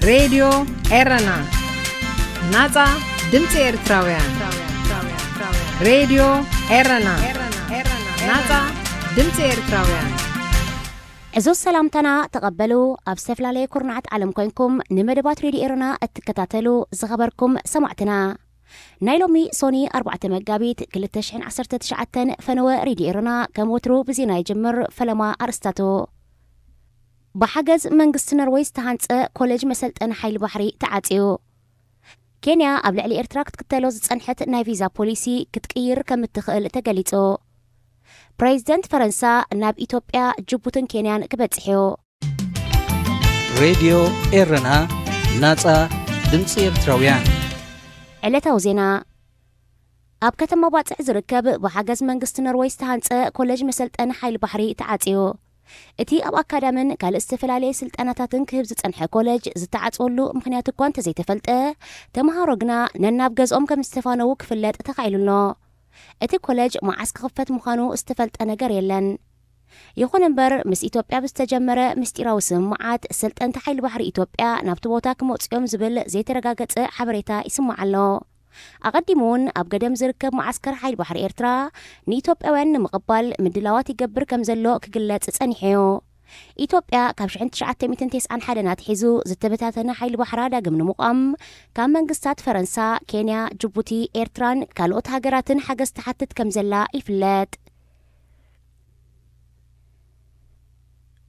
ሬድዮ ኤረና፣ ናጻ ድምጺ ኤርትራውያን። ሬድዮ ኤረና፣ ናጻ ድምጺ ኤርትራውያን። ዕዙዝ ሰላምታና ተቐበሉ። ኣብ ዝተፈላለየ ኩርናዓት ዓለም ኮይንኩም ንመደባት ሬድዮ ኤረና እትከታተሉ ዝኸበርኩም ሰማዕትና፣ ናይ ሎሚ ሶኒ ኣርባዕተ መጋቢት ክልተ ሽሕን ዓሰርተ ትሽዓተን ፈነወ ሬድዮ ኤረና ከም ወትሩ ብዜና ይጅምር። ፈለማ ኣርእስታቱ። ብሓገዝ መንግስቲ ኖርወይ ዝተሃንጸ ኮሌጅ መሰልጠኒ ሓይሊ ባሕሪ ተዓጽዩ። ኬንያ ኣብ ልዕሊ ኤርትራ ክትክተሎ ዝጸንሐት ናይ ቪዛ ፖሊሲ ክትቅይር ከም እትኽእል ተገሊጹ። ፕሬዚደንት ፈረንሳ ናብ ኢትዮጵያ፣ ጅቡትን ኬንያን ክበጽሕ እዩ። ሬድዮ ኤረና፣ ናጻ ድምጺ ኤርትራውያን። ዕለታዊ ዜና። ኣብ ከተማ ባጽዕ ዝርከብ ብሓገዝ መንግስቲ ኖርወይ ዝተሃንጸ ኮሌጅ መሰልጠኒ ሓይሊ ባሕሪ ተዓጽዩ። እቲ ኣብ ኣካዳምን ካልእ ዝተፈላለየ ስልጠናታትን ክህብ ዝጸንሐ ኮሌጅ ዝተዓጽወሉ ምኽንያት እኳ እንተዘይተፈልጠ፣ ተምሃሮ ግና ነናብ ገዝኦም ከም ዝተፋነዉ ክፍለጥ ተኻኢሉ ኣሎ። እቲ ኮሌጅ መዓስ ክኽፈት ምዃኑ ዝተፈልጠ ነገር የለን። ይኹን እምበር፣ ምስ ኢትዮጵያ ብዝተጀመረ ምስጢራዊ ስምምዓት፣ ሰልጠንቲ ሓይሊ ባሕሪ ኢትዮጵያ ናብቲ ቦታ ክመጹ እዮም ዝብል ዘይተረጋገጸ ሓበሬታ ይስማዕ ኣሎ። ኣቐዲሙ እውን ኣብ ገደም ዝርከብ መዓስከር ሓይሊ ባሕሪ ኤርትራ ንኢትዮጵያውያን ንምቕባል ምድላዋት ይገብር ከም ዘሎ ክግለጽ ጸኒሑ እዩ። ኢትዮጵያ ካብ ሽሕን ትሽዓተ ሚእትን ተስዓን ሓደን ኣትሒዙ ዝተበታተነ ሓይሊ ባሕራ ዳግም ንምቋም ካብ መንግስታት ፈረንሳ፣ ኬንያ፣ ጅቡቲ፣ ኤርትራን ካልኦት ሃገራትን ሓገዝ ትሓትት ከም ዘላ ይፍለጥ።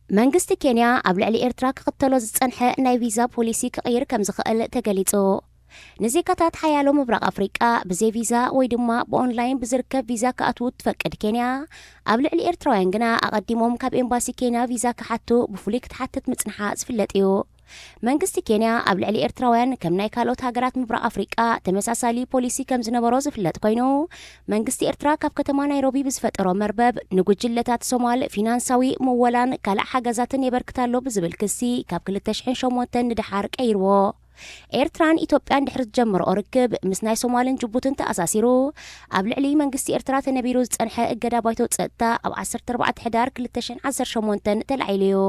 መንግስቲ ኬንያ ኣብ ልዕሊ ኤርትራ ክኽተሎ ዝጸንሐ ናይ ቪዛ ፖሊሲ ክቕይር ከም ዝኽእል ተገሊጹ። ንዜጋታት ሓያሎ ምብራቕ ኣፍሪቃ ብዘይ ቪዛ ወይ ድማ ብኦንላይን ብዝርከብ ቪዛ ክኣትዉ ትፈቅድ ኬንያ፣ ኣብ ልዕሊ ኤርትራውያን ግና ኣቐዲሞም ካብ ኤምባሲ ኬንያ ቪዛ ክሓቱ ብፍሉይ ክትሓትት ምጽንሓ ዝፍለጥ እዩ። መንግስቲ ኬንያ ኣብ ልዕሊ ኤርትራውያን ከም ናይ ካልኦት ሃገራት ምብራቕ ኣፍሪቃ ተመሳሳሊ ፖሊሲ ከም ዝነበሮ ዝፍለጥ ኮይኑ፣ መንግስቲ ኤርትራ ካብ ከተማ ናይሮቢ ብዝፈጠሮ መርበብ ንጉጅለታት ሶማል ፊናንሳዊ ምወላን ካልእ ሓገዛትን የበርክት ኣሎ ብዝብል ክሲ ካብ ክልተ ሽሕን ሸሞንተን ንደሓር ቀይርዎ። ኤርትራን ኢትዮጵያን ድሕሪ ዝጀመርኦ ርክብ ምስ ናይ ሶማልን ጅቡትን ተኣሳሲሩ ኣብ ልዕሊ መንግስቲ ኤርትራ ተነቢሩ ዝጸንሐ እገዳ ባይቶ ጸጥታ ኣብ ዓሰርተ ኣርባዕተ ሕዳር ክልተ ሽሕን ዓሰርተ ሸሞንተን ተላዒሉ እዩ።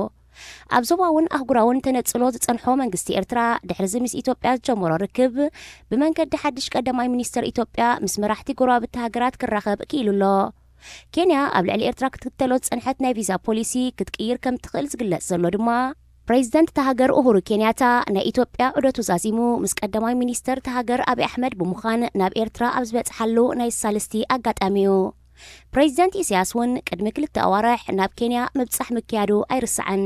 ኣብ ዞባውን ኣህጉራውን ተነጽሎ ዝጸንሖ መንግስቲ ኤርትራ፣ ድሕሪ እዚ ምስ ኢትዮጵያ ዝጀመሮ ርክብ፣ ብመንገዲ ሓድሽ ቀዳማይ ሚኒስተር ኢትዮጵያ ምስ መራሕቲ ጎረባብቲ ሃገራት ክራኸብ ክኢሉ ኣሎ። ኬንያ ኣብ ልዕሊ ኤርትራ ክትክተሎ ዝጸንሐት ናይ ቪዛ ፖሊሲ ክትቅይር ከም ትኽእል ዝግለጽ ዘሎ ድማ፣ ፕሬዚደንት እታ ሃገር ኡሁሩ ኬንያታ ናይ ኢትዮጵያ ዑደቱ ዛዚሙ ምስ ቀዳማይ ሚኒስተር እታ ሃገር ኣብይ ኣሕመድ ብምዃን ናብ ኤርትራ ኣብ ዝበጽሓሉ ናይ ሳልስቲ ኣጋጣሚ እዩ። ፕሬዚደንት ኢሳያስ እውን ቅድሚ ክልተ ኣዋርሕ ናብ ኬንያ ምብጻሕ ምክያዱ ኣይርሳዕን።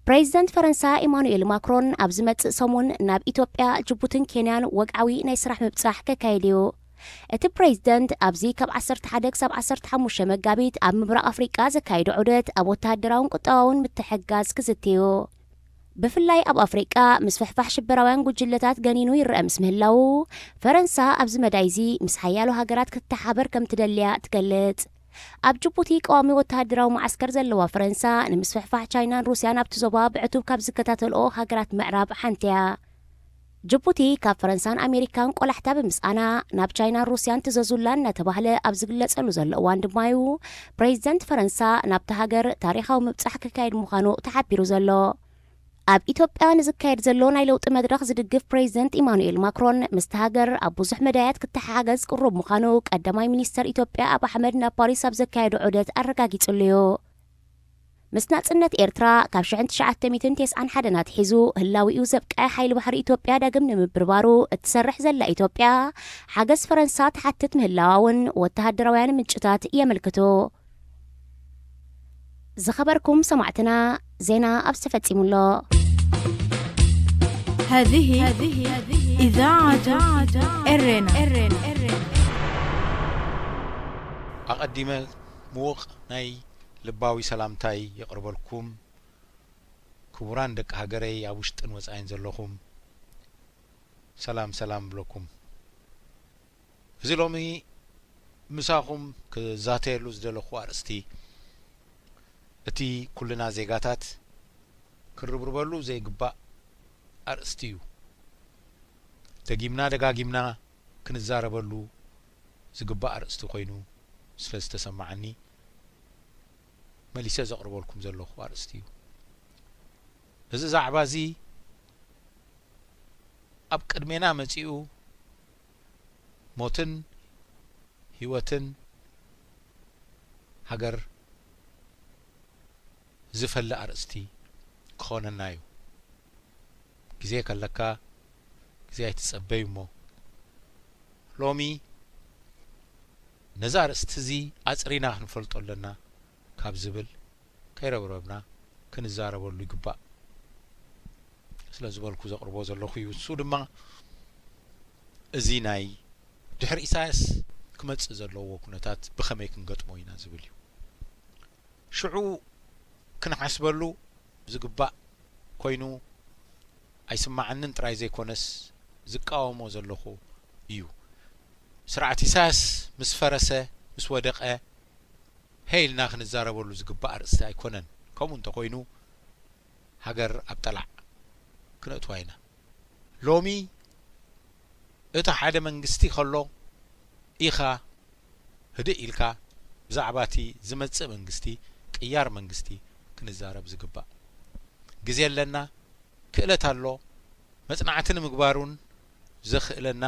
ፕሬዚደንት ፈረንሳ ኢማኑኤል ማክሮን ኣብ ዝመጽእ ሰሙን ናብ ኢትዮጵያ፣ ጅቡትን ኬንያን ወግዓዊ ናይ ስራሕ ምብጻሕ ከካይድ እዩ። እቲ ፕሬዚደንት ኣብዚ ካብ ዓሰርተ ሓደ ክሳብ ዓሰርተ ሓሙሽተ መጋቢት ኣብ ምብራቕ ኣፍሪቃ ዘካይዶ ዑደት ኣብ ወተሃደራውን ቁጠባውን ምትሕግጋዝ ክዝቲ እዩ። ብፍላይ ኣብ ኣፍሪቃ ምስፍሕፋሕ ሽበራውያን ጉጅለታት ገኒኑ ይረአ ምስ ምህላዉ፣ ፈረንሳ ኣብዚ መዳይ እዚ ምስ ሓያሎ ሃገራት ክትተሓባበር ከም ትደልያ ትገልጽ። ኣብ ጅቡቲ ቀዋሚ ወተሃደራዊ መዓስከር ዘለዋ ፈረንሳ፣ ንምስፍሕፋሕ ቻይናን ሩስያን ኣብቲ ዞባ ብዕቱብ ካብ ዝከታተልኦ ሃገራት ምዕራብ ሓንቲ እያ። ጅቡቲ ካብ ፈረንሳን ኣሜሪካን ቆላሕታ ብምስኣና፣ ናብ ቻይናን ሩስያን ትዘዙላ እናተባህለ ኣብ ዝግለጸሉ ዘሎ እዋን ድማ እዩ፣ ፕሬዚደንት ፈረንሳ ናብታ ሃገር ታሪኻዊ ምብጻሕ ክካየድ ምዃኑ ተሓቢሩ ዘሎ። ኣብ ኢትዮጵያ ንዝካየድ ዘሎ ናይ ለውጢ መድረኽ ዝድግፍ ፕሬዚደንት ኢማኑኤል ማክሮን፣ ምስቲ ሃገር ኣብ ብዙሕ መዳያት ክተሓሓገዝ ቅሩብ ምዃኑ ቀዳማይ ሚኒስተር ኢትዮጵያ ኣብ ኣሕመድ ናብ ፓሪስ ኣብ ዘካየዶ ዑደት ኣረጋጊጹሉ እዩ። ምስ ናጽነት ኤርትራ ካብ ሽሕን ትሽዓተ ሚእትን ተስዓን ሓደን ኣትሒዙ ህላዊኡ ዘብቀዐ ሓይሊ ባሕሪ ኢትዮጵያ ዳግም ንምብርባሩ እትሰርሕ ዘላ ኢትዮጵያ፣ ሓገዝ ፈረንሳ ትሓትት ምህላዋ እውን ወተሃደራውያን ምንጭታት የመልክቱ። ዝኸበርኩም ሰማዕትና፣ ዜና ኣብዚ ተፈጺሙ ኣሎ። هذه إذاعة إرينا. ኣቐዲመ ምዉቕ ናይ ልባዊ ሰላምታይ የቕርበልኩም፣ ክቡራን ደቂ ሃገረይ ኣብ ውሽጥን ወጻኢን ዘለኹም። ሰላም ሰላም ብለኩም። እዚ ሎሚ ምሳኹም ክዛተየሉ ዝደለኹ ኣርእስቲ፣ እቲ ኩልና ዜጋታት ክርብርበሉ ዘይግባእ ኣርእስቲ እዩ። ደጊምና ደጋጊምና ክንዛረበሉ ዝግባእ ኣርእስቲ ኮይኑ ስለ ዝተሰማዓኒ፣ መሊሰ ዘቕርበልኩም ዘለኹ ኣርእስቲ እዩ። እዚ ዛዕባ እዚ ኣብ ቅድሜና መጺኡ ሞትን ህይወትን ሃገር ዝፈሊ ኣርእስቲ ክኾነና እዩ። ግዜ ከለካ ግዜ ኣይትጸበዩ እሞ፣ ሎሚ ነዚ ኣርእስቲ እዚ ኣጽሪና ክንፈልጦ ኣለና ካብ ዝብል ከይረብረብና ክንዛረበሉ ይግባእ ስለ ዝበልኩ ዘቕርቦ ዘለኹ እዩ። እሱ ድማ እዚ ናይ ድሕሪ ኢሳያስ ክመጽእ ዘለዎ ኩነታት ብኸመይ ክንገጥሞ ኢና ዝብል እዩ። ሽዑ ክንሓስበሉ ዝግባእ ኮይኑ ኣይስማዓንን ጥራይ ዘይኮነስ ዝቃወሞ ዘለኹ እዩ። ስርዓት ኢሳያስ ምስ ፈረሰ፣ ምስ ወደቐ፣ ሄ ኢልና ክንዛረበሉ ዝግባእ ኣርእስቲ ኣይኮነን። ከምኡ እንተኾይኑ ሃገር ኣብ ጠላዕ ክነእትዋ ኢና። ሎሚ እቲ ሓደ መንግስቲ ከሎ ኢኻ ህድእ ኢልካ ብዛዕባ እቲ ዝመጽእ መንግስቲ፣ ቅያር መንግስቲ ክንዛረብ ዝግባእ ግዜ ኣለና። ክእለት ኣሎ። መጽናዕቲ ንምግባር እውን ዘኽእለና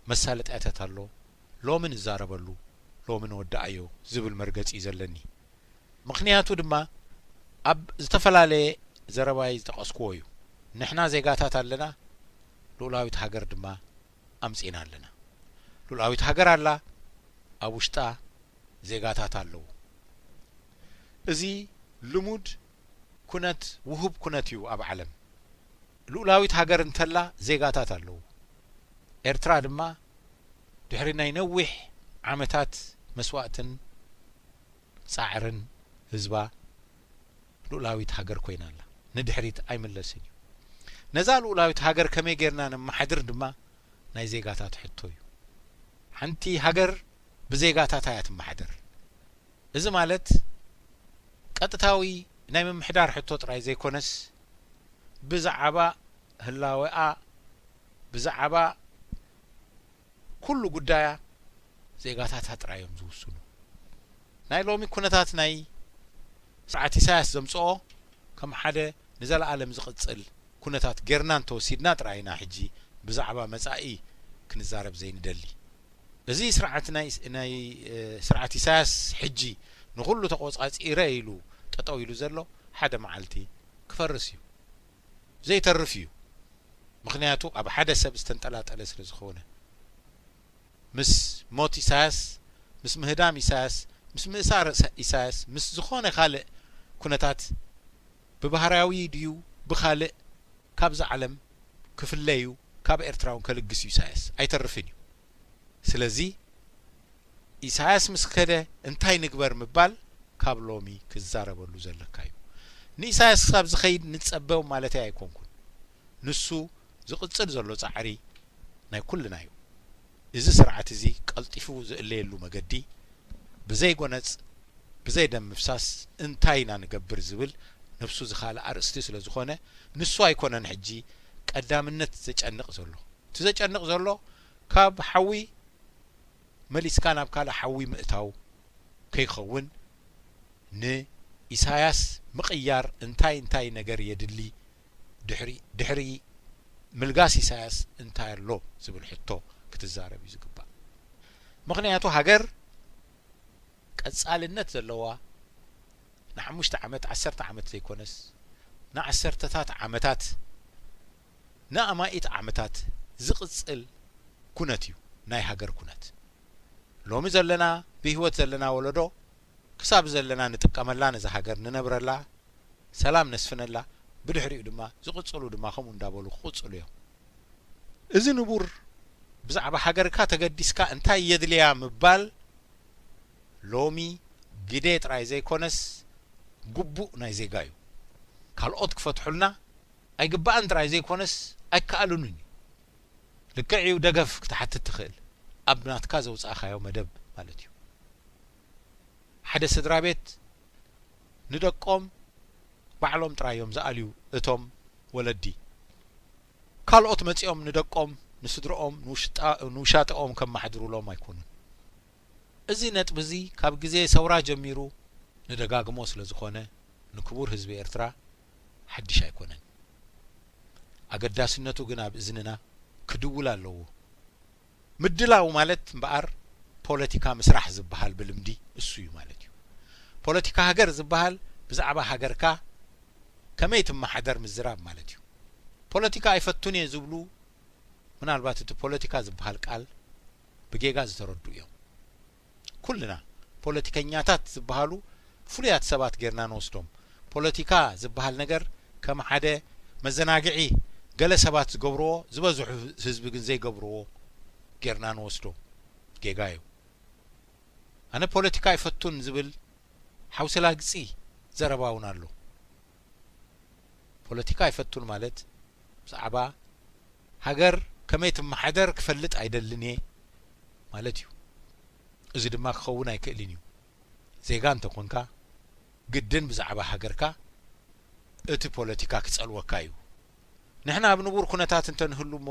መሳለጥያታት ኣሎ። ሎሚ ንዛረበሉ፣ ሎሚ ንወድኣዮ ዝብል መርገጺ እዩ ዘለኒ። ምኽንያቱ ድማ ኣብ ዝተፈላለየ ዘረባይ ዝጠቐስክዎ እዩ። ንሕና ዜጋታት ኣለና፣ ልኡላዊት ሃገር ድማ ኣምጺእና ኣለና። ልኡላዊት ሃገር ኣላ፣ ኣብ ውሽጣ ዜጋታት ኣለዉ። እዚ ልሙድ ኩነት፣ ውሁብ ኩነት እዩ ኣብ ዓለም። ልኡላዊት ሃገር እንተላ ዜጋታት ኣለዉ። ኤርትራ ድማ ድሕሪ ናይ ነዊሕ ዓመታት መስዋእትን ጻዕርን ህዝባ ልኡላዊት ሃገር ኮይና ኣላ። ንድሕሪት ኣይምለስን እዩ። ነዛ ልኡላዊት ሃገር ከመይ ጌርና ነመሓድር ድማ ናይ ዜጋታት ሕቶ እዩ። ሓንቲ ሃገር ብዜጋታታ እያ ትመሓደር። እዚ ማለት ቀጥታዊ ናይ ምምሕዳር ሕቶ ጥራይ ዘይኮነስ ብዛዕባ ህላወኣ፣ ብዛዕባ ኩሉ ጉዳያ ዜጋታታ ጥራይ እዮም ዝውስኑ። ናይ ሎሚ ኩነታት ናይ ስርዓት ኢሳያስ ዘምጽኦ ከም ሓደ ንዘለኣለም ዝቕጽል ኩነታት ጌርና እንተወሲድና ጥራይ ኢና ሕጂ ብዛዕባ መጻኢ ክንዛረብ ዘይንደሊ። እዚ ስርዓት ናይ፣ ናይ፣ እ፣ ስርዓት ኢሳያስ ሕጂ ንኹሉ ተቖጻጺረ ኢሉ ጠጠው ኢሉ ዘሎ ሓደ መዓልቲ ክፈርስ እዩ። ዘይተርፍ እዩ። ምኽንያቱ ኣብ ሓደ ሰብ ዝተንጠላጠለ ስለ ዝኾነ። ምስ ሞት ኢሳያስ፣ ምስ ምህዳም ኢሳያስ፣ ምስ ምእሳር ኢሳ-፣ ኢሳያስ፣ ምስ ዝኾነ ካልእ ኩነታት ብባህርያዊ ድዩ ብኻልእ ካብዛ ዓለም ክፍለዩ ካብ ኤርትራ እውን ከልግስ እዩ ኢሳያስ። ኣይተርፍን እዩ። ስለዚ ኢሳያስ ምስ ከደ እንታይ ንግበር ምባል ካብ ሎሚ ክዛረበሉ ዘለካ እዩ። ንኢሳያስ ክሳብ ዝኸይድ ንጸበው ማለተይ ኣይኮንኩን። ንሱ ዝቕጽል ዘሎ ጻዕሪ ናይ ኩልና እዩ። እዚ ስርዓት እዚ ቀልጢፉ ዝእለየሉ መገዲ ብዘይ ጎነጽ፣ ብዘይ ደም ምፍሳስ እንታይ ኢና ንገብር ዝብል ነብሱ ዝኻለ ኣርእስቲ ስለ ዝኾነ፣ ንሱ ኣይኮነን ሕጂ ቀዳምነት ዘጨንቕ ዘሎ። እቲ ዘጨንቕ ዘሎ ካብ ሓዊ መሊስካ ናብ ካልእ ሓዊ ምእታው ከይኸውን፣ ንኢሳያስ ምቕያር እንታይ እንታይ ነገር የድሊ፣ ድሕሪ፣ ድሕሪ ምልጋስ ኢሳያስ እንታይ ኣሎ ዝብል ሕቶ ክትዛረብ እዩ ዝግባእ። ምኽንያቱ ሃገር ቀጻልነት ዘለዋ ንሓሙሽተ ዓመት፣ ዓሰርተ ዓመት ዘይኮነስ ንዓሰርተታት ዓመታት፣ ንኣማኢት ዓመታት ዝቕጽል ኩነት እዩ ናይ ሃገር ኩነት። ሎሚ ዘለና፣ ብህይወት ዘለና ወለዶ ክሳብ ዘለና ንጥቀመላ፣ ነዛ ሃገር ንነብረላ፣ ሰላም ነስፍነላ፣ ብድሕሪኡ ድማ ዝቕጽሉ ድማ ከምኡ እንዳበሉ ክቕጽሉ እዮም። እዚ ንቡር ብዛዕባ ሃገርካ ተገዲስካ እንታይ የድልያ ምባል ሎሚ ግደ ጥራይ ዘይኮነስ ግቡእ ናይ ዜጋ እዩ። ካልኦት ክፈትሑልና ኣይግባእን ጥራይ ዘይኮነስ ኣይከኣሉንን እዩ። ልክዕ እዩ፣ ደገፍ ክትሓትት ትኽእል፣ ኣብ ናትካ ዘውጻእካዮ መደብ ማለት እዩ። ሓደ ስድራ ቤት ንደቆም ባዕሎም ጥራይ እዮም ዝኣልዩ እቶም ወለዲ። ካልኦት መጺኦም ንደቆም፣ ንስድርኦም፣ ንውሽጣ-፣ ንውሻጠኦም ከመሓድሩሎም ኣይኮኑን። እዚ ነጥቢ እዚ ካብ ግዜ ሰውራ ጀሚሩ ንደጋግሞ ስለ ዝኾነ፣ ንክቡር ህዝቢ ኤርትራ ሓድሽ ኣይኮነን። ኣገዳስነቱ ግን ኣብ እዝንና ክድውል ኣለዎ። ምድላው ማለት እምበኣር ፖለቲካ ምስራሕ ዝበሃል ብልምዲ እሱ እዩ ማለት እዩ። ፖለቲካ ሃገር ዝበሃል ብዛዕባ ሃገርካ ከመይ ትመሓደር ምዝራብ ማለት እዩ። ፖለቲካ ኣይፈቱን እየ ዝብሉ ምናልባት እቲ ፖለቲካ ዝበሃል ቃል ብጌጋ ዝተረዱ እዮም። ኩልና ፖለቲከኛታት ዝበሃሉ ፍሉያት ሰባት ጌርና ንወስዶም። ፖለቲካ ዝበሃል ነገር ከም ሓደ መዘናግዒ ገለ ሰባት ዝገብርዎ ዝበዝሑ ህዝቢ ግን ዘይገብርዎ ጌርና ንወስዶ ጌጋ እዩ። ኣነ ፖለቲካ ኣይፈቱን ዝብል ሓውሲ ላግጺ ዘረባ እውን ኣሎ። ፖለቲካ ኣይፈቱን ማለት ብዛዕባ ሃገር ከመይ ትመሓደር ክፈልጥ ኣይደልን እየ ማለት እዩ። እዚ ድማ ክኸውን ኣይክእልን እዩ። ዜጋ እንተኾንካ ግድን ብዛዕባ ሃገርካ እቲ ፖለቲካ ክጸልወካ እዩ። ንሕና ኣብ ንቡር ኩነታት እንተንህሉ እሞ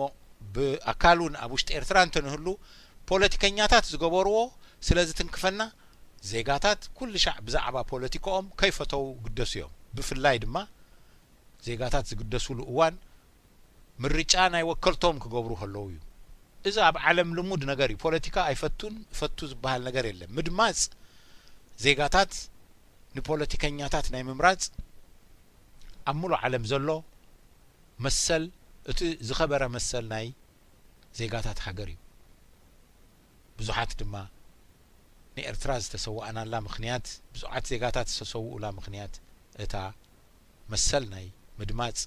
ብኣካል እውን ኣብ ውሽጢ ኤርትራ እንተንህሉ ፖለቲከኛታት ዝገበርዎ ስለ ዝትንክፈና ዜጋታት ኩሉ ሻዕ ብዛዕባ ፖለቲካኦም ከይፈተው ግደሱ እዮም። ብፍላይ ድማ ዜጋታት ዝግደሱሉ እዋን ምርጫ ናይ ወከልቶም ክገብሩ ከለዉ እዩ። እዚ ኣብ ዓለም ልሙድ ነገር እዩ። ፖለቲካ ኣይፈቱን እፈቱ ዝበሃል ነገር የለን። ምድማጽ ዜጋታት ንፖለቲከኛታት ናይ ምምራጽ ኣብ ምሉእ ዓለም ዘሎ መሰል፣ እቲ ዝኸበረ መሰል ናይ ዜጋታት ሃገር እዩ። ብዙሓት ድማ ንኤርትራ ዝተሰዋእናላ ምኽንያት፣ ብዙሓት ዜጋታት ዝተሰውኡላ ምኽንያት እታ መሰል ናይ ምድማጽ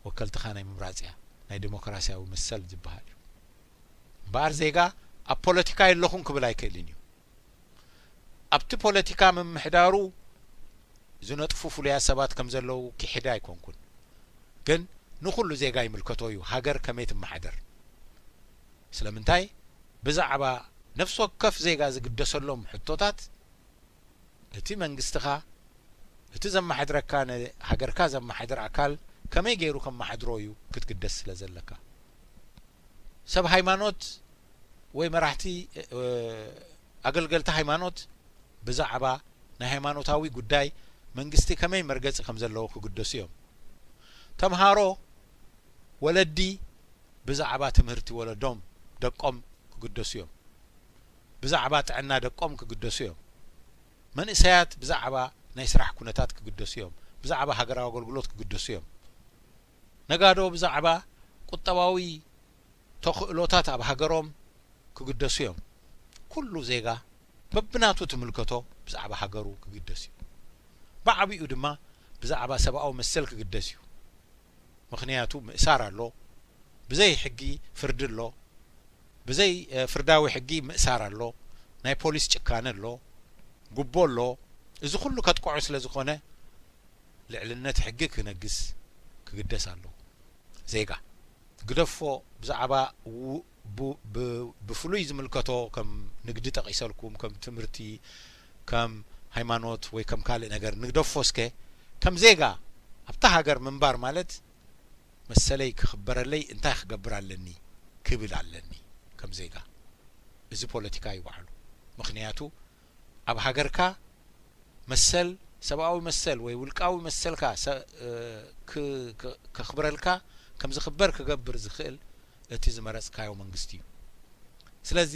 ወከልትኻ ናይ ምምራጽ እያ። ናይ ዲሞክራሲያዊ መሰል ዝበሃል እዩ። እምበኣር ዜጋ ኣብ ፖለቲካ የለኹን ክብል ኣይክእልን እዩ። ኣብቲ ፖለቲካ ምምሕዳሩ ዝነጥፉ ፍሉያት ሰባት ከም ዘለዉ ክሕደ ኣይኮንኩን። ግን ንኹሉ ዜጋ ይምልከቶ እዩ፣ ሃገር ከመይ ትመሓደር። ስለምንታይ ብዛዕባ ነፍሲ ወከፍ ዜጋ ዝግደሰሎም ሕቶታት እቲ መንግስትኻ፣ እቲ ዘመሓድረካ፣ ንሃገርካ ዘመሓድር ኣካል ከመይ ገይሩ ከመሓድሮ እዩ ክትግደስ ስለ ዘለካ። ሰብ ሃይማኖት ወይ መራሕቲ፣ እ፣ ኣገልገልቲ ሃይማኖት ብዛዕባ ናይ ሃይማኖታዊ ጉዳይ መንግስቲ ከመይ መርገጺ ከም ዘለዎ ክግደሱ እዮም። ተምሃሮ፣ ወለዲ ብዛዕባ ትምህርቲ ወለዶም፣ ደቆም ክግደሱ እዮም። ብዛዕባ ጥዕና ደቆም ክግደሱ እዮም። መንእሰያት ብዛዕባ ናይ ስራሕ ኩነታት ክግደሱ እዮም። ብዛዕባ ሃገራዊ ኣገልግሎት ክግደሱ እዮም። ነጋዶ ብዛዕባ ቁጠባዊ ተኽእሎታት ኣብ ሃገሮም ክግደሱ እዮም። ኩሉ ዜጋ በብናቱ ትምልከቶ ብዛዕባ ሃገሩ ክግደስ እዩ። ብዓቢኡ ድማ ብዛዕባ ሰብኣዊ መሰል ክግደስ እዩ። ምኽንያቱ ምእሳር ኣሎ፣ ብዘይ ሕጊ ፍርዲ ኣሎ፣ ብዘይ፣ እ፣ ፍርዳዊ ሕጊ ምእሳር ኣሎ፣ ናይ ፖሊስ ጭካነ ኣሎ፣ ጉቦ ኣሎ። እዚ ኩሉ ከጥቅዖ ስለ ዝኾነ ልዕልነት ሕጊ ክነግስ ክግደስ ኣለዎ። ዜጋ ግደፎ ብዛዕባ ው-፣ ቡ-፣ ብ-፣ ብፍሉይ ዝምልከቶ ከም ንግዲ ጠቒሰልኩም፣ ከም ትምህርቲ፣ ከም ሃይማኖት ወይ ከም ካልእ ነገር ንግደፎ እስከ። ከም ዜጋ ኣብታ ሃገር ምንባር ማለት መሰለይ ክኽበረለይ እንታይ ክገብር ኣለኒ ክብል ኣለኒ ከም ዜጋ። እዚ ፖለቲካ እዩ ባዕሉ። ምኽንያቱ ኣብ ሃገርካ መሰል፣ ሰብኣዊ መሰል ወይ ውልቃዊ መሰልካ ሰ-፣ እ፣ ክ-፣ ክ-፣ ከኽብረልካ፣ ከም ዝኽበር ክገብር ዝኽእል እቲ ዝመረጽካዮ መንግስቲ እዩ። ስለዚ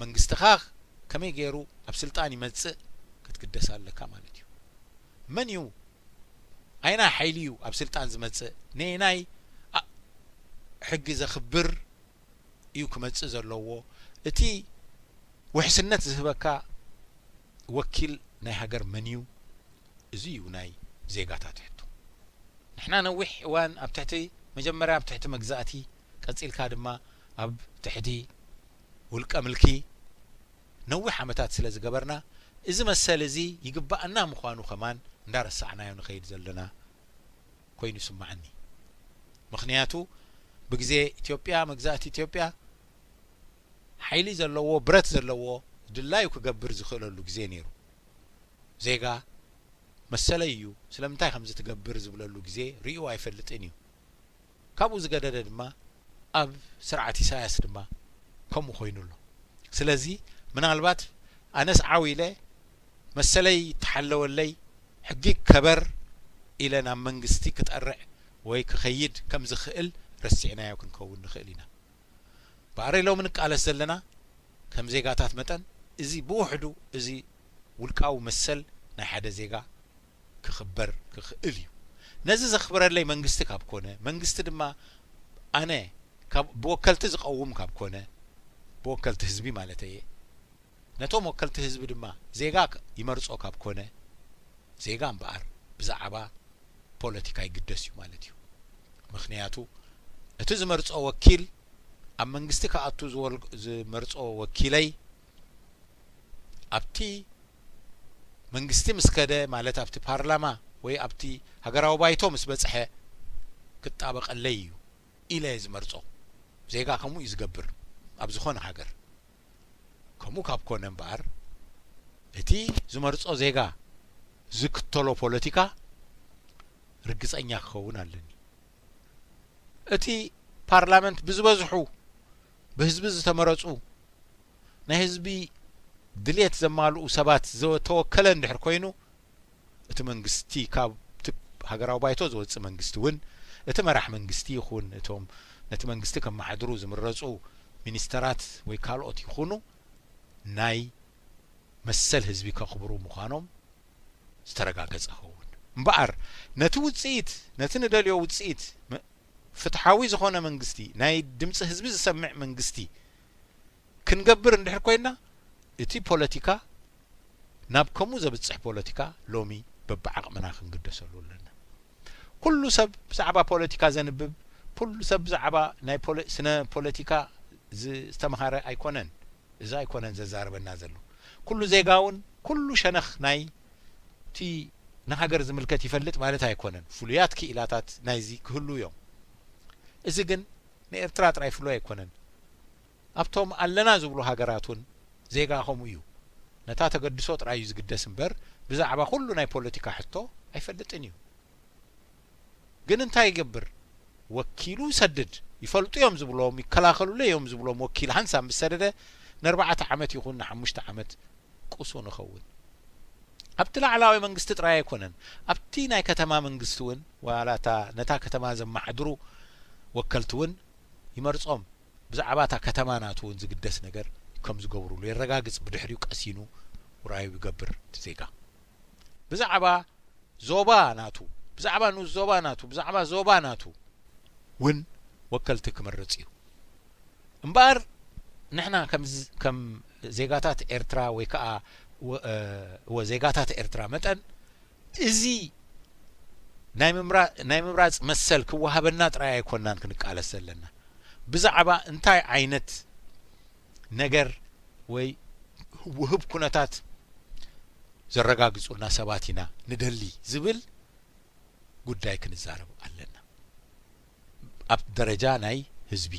መንግስትኻ ከመይ ገይሩ ኣብ ስልጣን ይመጽእ ክትግደስ ኣለካ ማለት እዩ። መን እዩ፣ ኣየናይ ሓይሊ እዩ ኣብ ስልጣን ዝመጽእ፣ ነየናይ ኣ-፣ ሕጊ ዘኽብር እዩ ክመጽእ ዘለዎ። እቲ ውሕስነት ዝህበካ ወኪል ናይ ሃገር መን እዩ? እዚ እዩ ናይ ዜጋታት ሕቶ። ንሕና ነዊሕ እዋን ኣብ ትሕቲ፣ መጀመርያ ኣብ ትሕቲ መግዛእቲ፣ ቀጺልካ ድማ ኣብ ትሕቲ ውልቀ ምልኪ ነዊሕ ዓመታት ስለ ዝገበርና፣ እዚ መሰል እዚ ይግባኣና ምዃኑ ከማን እንዳረሳዕናዮ ንኸይድ ዘለና ኮይኑ ይስምዓኒ። ምኽንያቱ ብግዜ ኢትዮጵያ፣ መግዛእቲ ኢትዮጵያ፣ ሓይሊ ዘለዎ፣ ብረት ዘለዎ፣ ድላዩ ክገብር ዝኽእለሉ ግዜ ነይሩ። ዜጋ መሰለይ እዩ፣ ስለምንታይ ከምዚ ትገብር ዝብለሉ ግዜ ርእዩ ኣይፈልጥን እዩ። ካብኡ ዝገደደ ድማ ኣብ ስርዓት ኢሳያስ ድማ ከምኡ ኮይኑ ኣሎ። ስለዚ ምናልባት ኣነስ ዓው ኢለ መሰለይ ይተሓለወለይ፣ ሕጊ ይከበር፣ ኢለ ናብ መንግስቲ ክጠርዕ ወይ ክኸይድ ከም ዝኽእል ረሲዕናዮ ክንከውን ንኽእል ኢና። ባዕረይ ሎሚ ንቃለስ ዘለና ከም ዜጋታት መጠን እዚ ብውሕዱ እዚ ውልቃዊ መሰል ናይ ሓደ ዜጋ ክኽበር ክኽእል እዩ። ነዚ ዘኽብረለይ መንግስቲ ካብ ኮነ መንግስቲ ድማ ኣነ ካብ ብወከልቲ ዝቐውም ካብ ኮነ ብወከልቲ ህዝቢ ማለት እየ ነቶም ወከልቲ ህዝቢ ድማ ዜጋ ይመርጾ ካብ ኮነ ዜጋ እምበኣር ብዛዕባ ፖለቲካ ይግደስ እዩ ማለት እዩ። ምኽንያቱ እቲ ዝመርጾ ወኪል ኣብ መንግስቲ ክኣቱ ዝመርጾ ወኪለይ ኣብቲ መንግስቲ ምስ ከደ ማለት ኣብቲ ፓርላማ ወይ ኣብቲ ሃገራዊ ባይቶ ምስ በጽሐ ክጣበቐለይ እዩ ኢለ ዝመርጾ። ዜጋ ከምኡ እዩ ዝገብር ኣብ ዝኾነ ሃገር። ከምኡ ካብ ኮነ እምበኣር እቲ ዝመርጾ ዜጋ ዝክተሎ ፖለቲካ ርግጸኛ ክኸውን ኣለኒ። እቲ ፓርላመንት ብዝበዝሑ ብህዝቢ ዝተመረጹ ናይ ህዝቢ ድልየት ዘማልኡ ሰባት ዝተወከለ እንድሕር ኮይኑ እቲ መንግስቲ ካብ ሃገራዊ ባይቶ ዝወፅእ መንግስቲ እውን እቲ መራሕ መንግስቲ ይኹን እቶም ነቲ መንግስቲ ከመሓድሩ ዝምረፁ ሚኒስተራት ወይ ካልኦት ይኹኑ ናይ መሰል ህዝቢ ከኽብሩ ምዃኖም ዝተረጋገፀ ኸውን እምበኣር ነቲ ውፅኢት ነቲ ንደልዮ ውፅኢት ፍትሓዊ ዝኾነ መንግስቲ ናይ ድምፂ ህዝቢ ዝሰምዕ መንግስቲ ክንገብር እንድሕር ኮይና እቲ ፖለቲካ ናብ ከምኡ ዘብፅሕ ፖለቲካ ሎሚ በብዓቕምና ክንግደሰሉ ኣለና። ኩሉ ሰብ ብዛዕባ ፖለቲካ ዘንብብ ኩሉ ሰብ ብዛዕባ ናይ ስነ ፖለቲካ ዝተምሃረ ኣይኮነን። እዚ ኣይኮነን ዘዛርበና ዘሎ። ኩሉ ዜጋ እውን ኩሉ ሸነኽ ናይ እቲ ንሃገር ዝምልከት ይፈልጥ ማለት ኣይኮነን። ፍሉያት ክኢላታት ናይዚ ክህሉ እዮም። እዚ ግን ንኤርትራ ጥራይ ፍሉይ ኣይኮነን። ኣብቶም ኣለና ዝብሉ ሃገራት እውን ዜጋ ከምኡ እዩ። ነታ ተገድሶ ጥራይ እዩ ዝግደስ እምበር ብዛዕባ ኩሉ ናይ ፖለቲካ ሕቶ ኣይፈልጥን እዩ። ግን እንታይ ይገብር? ወኪሉ ይሰድድ። ይፈልጡ እዮም ዝብሎም ይከላኸሉለ እዮም ዝብሎም ወኪል ሓንሳብ ምስ ሰደደ ንኣርባዕተ ዓመት ይኹን ንሓሙሽተ ዓመት ቁሱ ንኸውን። ኣብቲ ላዕላዊ መንግስቲ ጥራይ ኣይኮነን ኣብቲ ናይ ከተማ መንግስቲ እውን ዋላ እታ ነታ ከተማ ዘመሓድሩ ወከልቲ እውን ይመርጾም ብዛዕባ እታ ከተማ ናቱ እውን ዝግደስ ነገር ከም ዝገብሩሉ የረጋግጽ ብድሕሪኡ ቀሲኑ ውራዩ ይገብር እቲ ዜጋ ብዛዕባ ዞባ ናቱ ብዛዕባ ንኡስ ዞባ ናቱ ብዛዕባ ዞባ ናቱ እውን ወከልቲ ክመርጽ እዩ። እምበኣር ንሕና ከም ዜጋታት ኤርትራ ወይ ከዓ ወ ዜጋታት ኤርትራ መጠን እዚ ናይ ምምራጽ መሰል ክወሃበና ጥራይ ኣይኮናን ክንቃለስ ዘለና። ብዛዕባ እንታይ ዓይነት ነገር ወይ ውህብ ኩነታት ዘረጋግጹልና ሰባት ኢና ንደሊ ዝብል ጉዳይ ክንዛረብ ኣለና። ኣብ ደረጃ ናይ ህዝቢ፣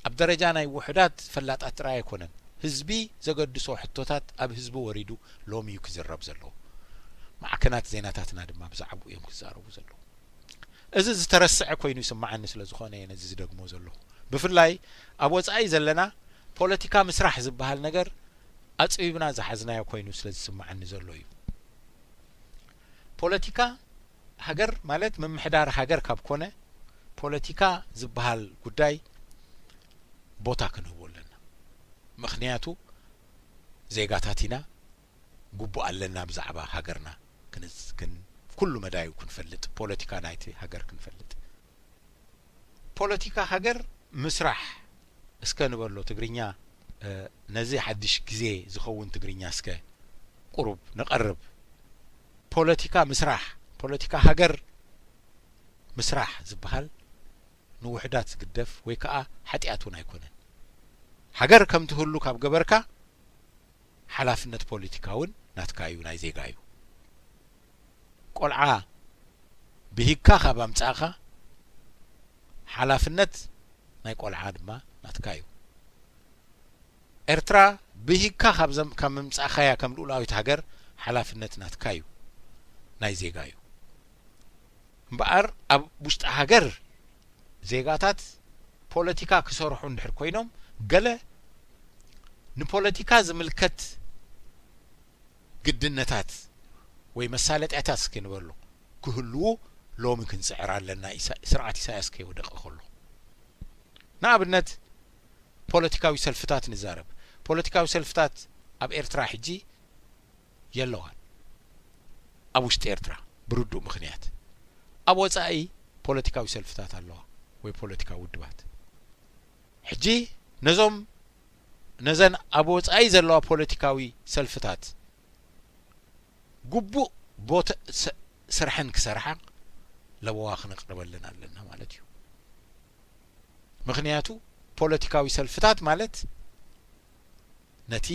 ኣብ ደረጃ ናይ ውሑዳት ፈላጣት ጥራይ ኣይኮነን። ህዝቢ ዘገድሶ ሕቶታት ኣብ ህዝቢ ወሪዱ ሎሚ እዩ ክዝረብ ዘለዎ። ማዕከናት ዜናታትና ድማ ብዛዕባኡ እዮም ክዛረቡ ዘለዉ። እዚ ዝተረስዐ ኮይኑ ይስምዓኒ ስለ ዝኾነ እየ ነዚ ዝደግሞ ዘለኹ። ብፍላይ ኣብ ወጻኢ ዘለና ፖለቲካ ምስራሕ ዝበሃል ነገር ኣጽቢብና ዝሓዝናዮ ኮይኑ ስለ ዝስምዓኒ ዘሎ እዩ። ፖለቲካ ሃገር ማለት ምምሕዳር ሃገር ካብ ኮነ ፖለቲካ ዝበሃል ጉዳይ ቦታ ክንህቦ ኣለና። ምኽንያቱ ዜጋታት ኢና፣ ግቡእ ኣለና ብዛዕባ ሃገርና ክንዝ ክን ኩሉ መዳዩ ክንፈልጥ ፖለቲካ ናይቲ ሃገር ክንፈልጥ። ፖለቲካ ሃገር ምስራሕ እስከ ንበሎ ትግርኛ ነዚ ሓድሽ ግዜ ዝኸውን ትግርኛ እስከ ቁሩብ ንቐርብ። ፖለቲካ ምስራሕ ፖለቲካ ሃገር ምስራሕ ዝበሃል ንውሕዳት ዝግደፍ ወይ ከዓ ሓጢኣት እውን ኣይኮነን። ሃገር ከም ትህሉ ካብ ገበርካ ሓላፍነት ፖለቲካ እውን ናትካ እዩ፣ ናይ ዜጋ እዩ። ቆልዓ ብሂግካ ካብ ኣምጻእኻ ሓላፍነት ናይ ቆልዓ ድማ ናትካ እዩ። ኤርትራ ብሂግካ ካብ ዘም ካብ ምምጻእካያ ከም ልኡላዊት ሃገር ሓላፍነት ናትካ እዩ፣ ናይ ዜጋ እዩ። እምበኣር ኣብ ውሽጢ ሃገር ዜጋታት ፖለቲካ ክሰርሑ እንድሕር ኮይኖም ገለ ንፖለቲካ ዝምልከት ግድነታት ወይ መሳለጥያታት እስኪ ንበሉ ክህልዉ ሎሚ ክንጽዕር ኣለና፣ ኢሳ- ስርዓት ኢሳያስ ከይወደቐ ከሎ። ንኣብነት ፖለቲካዊ ሰልፍታት ንዛረብ። ፖለቲካዊ ሰልፍታት ኣብ ኤርትራ ሕጂ የለዋን። ኣብ ውሽጢ ኤርትራ ብርዱእ ምኽንያት። ኣብ ወጻኢ ፖለቲካዊ ሰልፍታት ኣለዋ ወይ ፖለቲካዊ ውድባት። ሕጂ ነዞም ነዘን ኣብ ወጻኢ ዘለዋ ፖለቲካዊ ሰልፍታት ግቡእ ቦታ ስርሐን ክሰርሓ ለበዋ ክነቕርበለን ኣለና ማለት እዩ። ምኽንያቱ ፖለቲካዊ ሰልፍታት ማለት ነቲ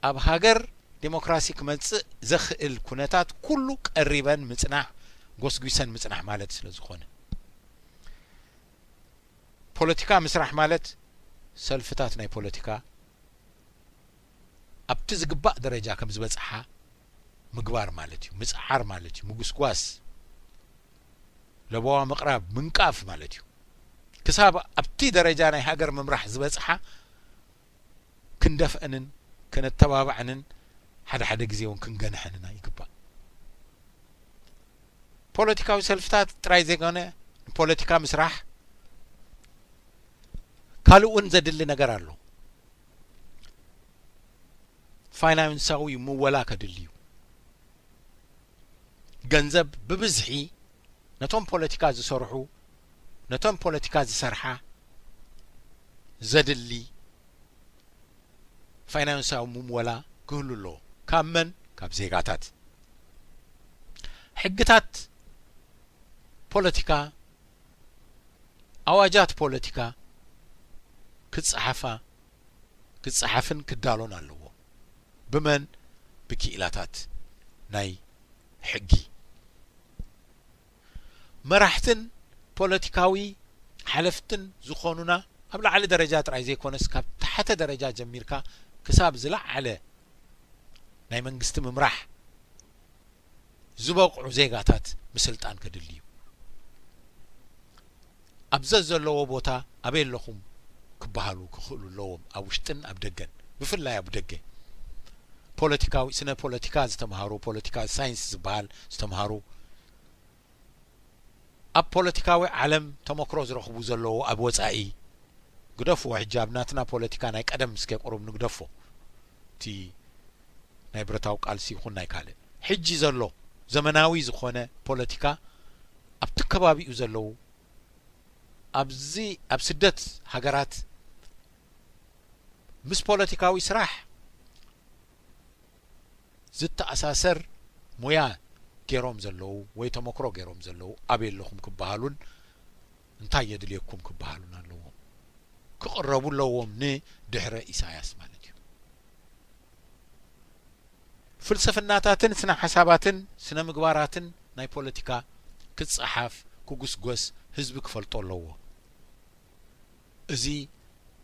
ኣብ ሃገር ዴሞክራሲ ክመጽእ ዘኽእል ኩነታት ኩሉ ቀሪበን ምጽናሕ፣ ጎስጒሰን ምጽናሕ ማለት ስለ ዝኾነ። ፖለቲካ ምስራሕ ማለት ሰልፍታት ናይ ፖለቲካ ኣብቲ ዝግባእ ደረጃ ከም ዝበጽሓ ምግባር ማለት እዩ። ምጽዓር ማለት እዩ። ምጉስጓስ፣ ለበዋ ምቕራብ፣ ምንቃፍ ማለት እዩ። ክሳብ ኣብቲ ደረጃ ናይ ሃገር ምምራሕ ዝበጽሓ ክንደፍአንን ከነተባብዐንን ሓደ ሓደ ግዜ እውን ክንገንሐንና ይግባእ። ፖለቲካዊ ሰልፍታት ጥራይ ዘይኮነ ንፖለቲካ ምስራሕ ካልእ እውን ዘድሊ ነገር ኣሎ። ፋይናንሳዊ ምወላ ከድሊ እዩ። ገንዘብ ብብዝሒ ነቶም ፖለቲካ ዝሰርሑ፣ ነቶም ፖለቲካ ዝሰርሓ ዘድሊ ፋይናንሳዊ ምወላ ክህሉ ኣለዎ። ካብ መን? ካብ ዜጋታት። ሕግታት ፖለቲካ፣ ኣዋጃት ፖለቲካ ክጸሓፋ፣ ክጸሓፍን ክዳሎን ኣለዎ። ብመን? ብክኢላታት ናይ ሕጊ። መራሕትን ፖለቲካዊ ሓለፍትን ዝኾኑና ኣብ ላዕሊ ደረጃ ጥራይ ዘይኮነስ ካብ ታሕተ ደረጃ ጀሚርካ ክሳብ ዝለዓለ ናይ መንግስቲ ምምራሕ ዝበቕዑ ዜጋታት ምስልጣን ከድሊ እዩ። ኣብ ዘዘለዎ ቦታ ኣበይ ኣለኹም ክበሃሉ ክኽእሉ ኣለዎም፣ ኣብ ውሽጥን ኣብ ደገን፣ ብፍላይ ኣብ ደገ። ፖለቲካዊ፣ ስነ ፖለቲካ ዝተምሃሩ፣ ፖለቲካ ሳይንስ ዝበሃል ዝተምሃሩ፣ ኣብ ፖለቲካዊ ዓለም ተመክሮ ዝረኽቡ ዘለዉ ኣብ ወጻኢ፣ ግደፍዎ፣ ሕጂ ኣብ ናትና ፖለቲካ ናይ ቀደም እስከ ቁሩብ ንግደፎ። እቲ ናይ ብረታዊ ቃልሲ ይኹን ናይ ካልእ። ሕጂ ዘሎ ዘመናዊ ዝኾነ ፖለቲካ ኣብቲ ከባቢኡ ዘለዉ ኣብዚ ኣብ ስደት ሃገራት ምስ ፖለቲካዊ ስራሕ ዝተኣሳሰር ሞያ ገይሮም ዘለዉ ወይ ተመክሮ ገይሮም ዘለዉ ኣበይ ኣለኹም ክበሃሉን እንታይ የድልየኩም ክበሃሉን ኣለዎም። ክቕረቡ ኣለዎም ንድሕረ ኢሳያስ ማለት እዩ። ፍልስፍናታትን ስነ ሓሳባትን ስነ ምግባራትን ናይ ፖለቲካ ክጸሓፍ፣ ክጉስጎስ፣ ህዝቢ ክፈልጦ ኣለዎ። እዚ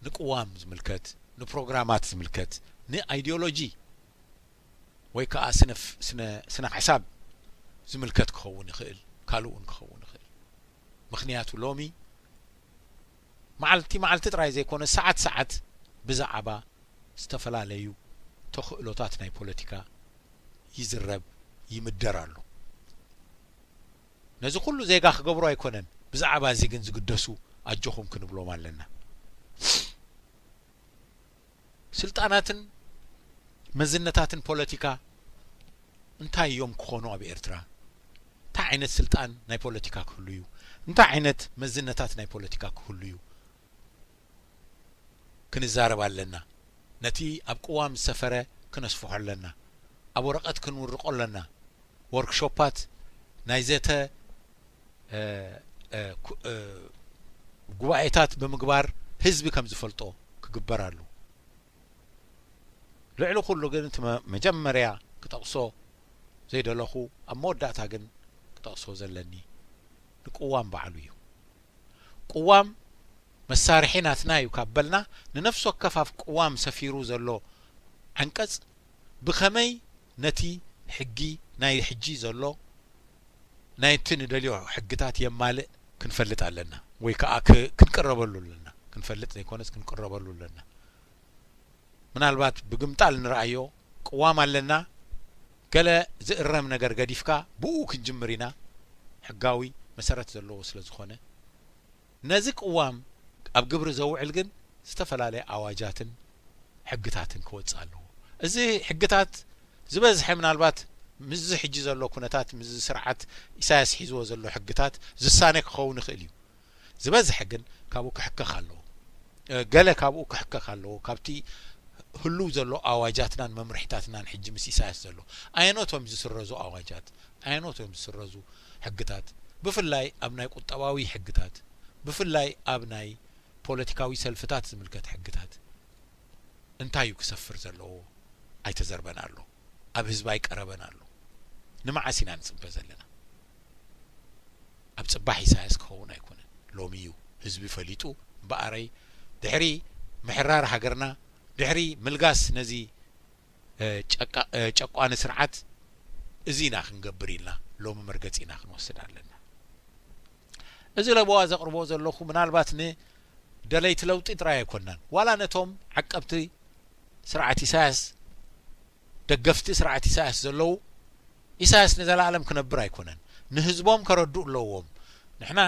ንቅዋም ዝምልከት፣ ንፕሮግራማት ዝምልከት፣ ንኣይዲዮሎጂ ወይ ከኣ ስነ ፍ-፣ ስነ፣ ስነ ሓሳብ ዝምልከት ክኸውን ይኽእል፣ ካልእ እውን ክኸውን ይኽእል። ምኽንያቱ ሎሚ መዓልቲ መዓልቲ ጥራይ ዘይኮነ ሰዓት ሰዓት ብዛዕባ ዝተፈላለዩ ተኽእሎታት ናይ ፖለቲካ ይዝረብ፣ ይምደር ኣሎ። ነዚ ኩሉ ዜጋ ክገብሮ ኣይኮነን፣ ብዛዕባ እዚ ግን ዝግደሱ ኣጆኹም ክንብሎም ኣለና። ስልጣናትን መዝነታትን ፖለቲካ እንታይ እዮም ክኾኑ ኣብ ኤርትራ? እንታይ ዓይነት ስልጣን ናይ ፖለቲካ ክህሉ እዩ? እንታይ ዓይነት መዝነታት ናይ ፖለቲካ ክህሉ እዩ? ክንዛረብ ኣለና። ነቲ ኣብ ቅዋም ዝሰፈረ ክነስፍሖ ኣለና። ኣብ ወረቐት ክንውርቆ ኣለና። ወርክሾፓት ናይ ዘተ፣ እ፣ እ፣ ኩ-፣ እ፣ ጉባኤታት ብምግባር ህዝቢ ከም ዝፈልጦ ክግበር ኣሎ። ልዕሊ ኩሉ ግን እቲ መ-፣ መጀመርያ ክጠቕሶ ዘይደለኹ፣ ኣብ መወዳእታ ግን ክጠቕሶ ዘለኒ ንቅዋም በዓሉ እዩ። ቅዋም መሳርሒ ናትና እዩ ካብ በልና፣ ንነፍሲ ወከፍ ኣብ ቅዋም ሰፊሩ ዘሎ ዓንቀጽ ብኸመይ ነቲ ሕጊ ናይ ሕጂ ዘሎ ናይቲ ንደልዮ ሕግታት የማልእ ክንፈልጥ ኣለና፣ ወይ ከኣ ክ-፣ ክንቅረበሉ ኣለና። ክንፈልጥ ዘይኮነስ ክንቅረበሉ ኣለና። ምናልባት ብግምጣል ንረኣዮ፣ ቅዋም ኣለና፣ ገለ ዝእረም ነገር ገዲፍካ ብኡ ክንጅምር ኢና፣ ሕጋዊ መሰረት ዘለዎ ስለ ዝኾነ። ነዚ ቅዋም ኣብ ግብሪ ዘውዕል ግን ዝተፈላለየ ኣዋጃትን ሕግታትን ክወጽእ ኣለዎ። እዚ ሕግታት ዝበዝሐ ምናልባት ምስዚ ሕጂ ዘሎ ኩነታት፣ ምስዚ ስርዓት ኢሳያስ ሒዝዎ ዘሎ ሕግታት ዝሳነ ክኸውን ይኽእል እዩ። ዝበዝሐ ግን ካብኡ ክሕከኽ ኣለዎ። እ፣ ገለ ካብኡ ክሕከኽ ኣለዎ። ካብቲ ህሉው ዘሎ ኣዋጃትናን መምርሒታትናን ሕጂ ምስ ኢሳያስ ዘሎ ኣየኖት እዮም ዝስረዙ ኣዋጃት፣ ኣየኖት እዮም ዝስረዙ ሕግታት፣ ብፍላይ ኣብ ናይ ቁጠባዊ ሕግታት፣ ብፍላይ ኣብ ናይ ፖለቲካዊ ሰልፍታት ዝምልከት ሕግታት እንታይ እዩ ክሰፍር ዘለዎ? ኣይተዘርበን ኣሎ፣ ኣብ ህዝቢ ኣይቀረበን ኣሎ። ንመዓስ ኢና ንጽበ ዘለና? ኣብ ጽባሕ ኢሳያስ ክኸውን ኣይኮነን፣ ሎሚ እዩ ህዝቢ ፈሊጡ። እምበኣረይ ድሕሪ ምሕራር ሃገርና፣ ድሕሪ ምልጋስ ነዚ፣ እ፣ ጨቃ-፣ እ፣ ጨቋኒ ስርዓት እዚ ኢና ክንገብር ኢልና ሎሚ መርገጺ ኢና ክንወስድ ኣለና። እዚ ለበዋ ዘቕርቦ ዘለኹ ምናልባት ንደለይቲ ለውጢ ጥራይ ኣይኮናን፣ ዋላ ነቶም ዓቀብቲ ስርዓት ኢሳያስ፣ ደገፍቲ ስርዓት ኢሳያስ ዘለዉ፣ ኢሳያስ ንዘለኣለም ክነብር ኣይኮነን። ንህዝቦም ከረድኡ ኣለዎም። ንሕና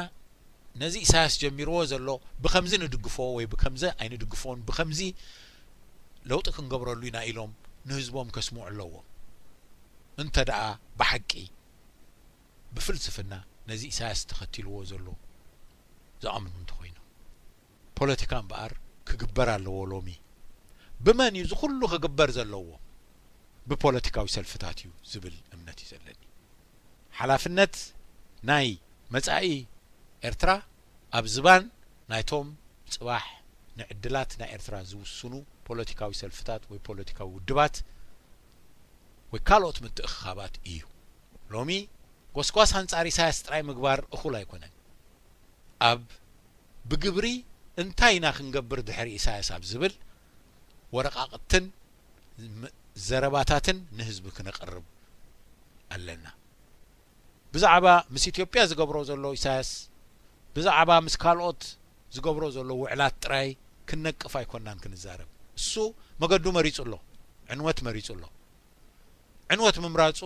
ነዚ ኢሳያስ ጀሚርዎ ዘሎ ብኸምዚ ንድግፎ ወይ ብኸምዚ ኣይንድግፎን፣ ብኸምዚ ለውጢ ክንገብረሉ ኢና ኢሎም ንህዝቦም ከስምዑ ኣለዎም። እንተ ደኣ ብሓቂ ብፍልስፍና ነዚ ኢሳያስ ተኸቲልዎ ዘሎ ዝኣምኑ እንተኾይኖም። ፖለቲካ እምበኣር ክግበር ኣለዎ። ሎሚ ብመን እዩ እዚ ኩሉ ክግበር ዘለዎ? ብፖለቲካዊ ሰልፍታት እዩ ዝብል እምነት እዩ ዘለኒ። ሓላፍነት ናይ መጻኢ ኤርትራ ኣብ ዝባን ናይቶም ጽባሕ ንዕድላት ናይ ኤርትራ ዝውስኑ ፖለቲካዊ ሰልፍታት ወይ ፖለቲካዊ ውድባት ወይ ካልኦት ምትእኽኻባት እዩ። ሎሚ ጎስጓስ ኣንጻር ኢሳያስ ጥራይ ምግባር እኹል ኣይኮነን። ኣብ ብግብሪ እንታይ ኢና ክንገብር ድሕሪ ኢሳያስ ኣብ ዝብል ወረቓቕትን ም-፣ ዘረባታትን ንህዝቢ ክነቕርብ ኣለና። ብዛዕባ ምስ ኢትዮጵያ ዝገብሮ ዘሎ ኢሳያስ፣ ብዛዕባ ምስ ካልኦት ዝገብሮ ዘሎ ውዕላት ጥራይ ክንነቅፍ ኣይኮናን ክንዛረብ። እሱ መገዱ መሪጹ ኣሎ፣ ዕንወት መሪጹ ኣሎ። ዕንወት ምምራጹ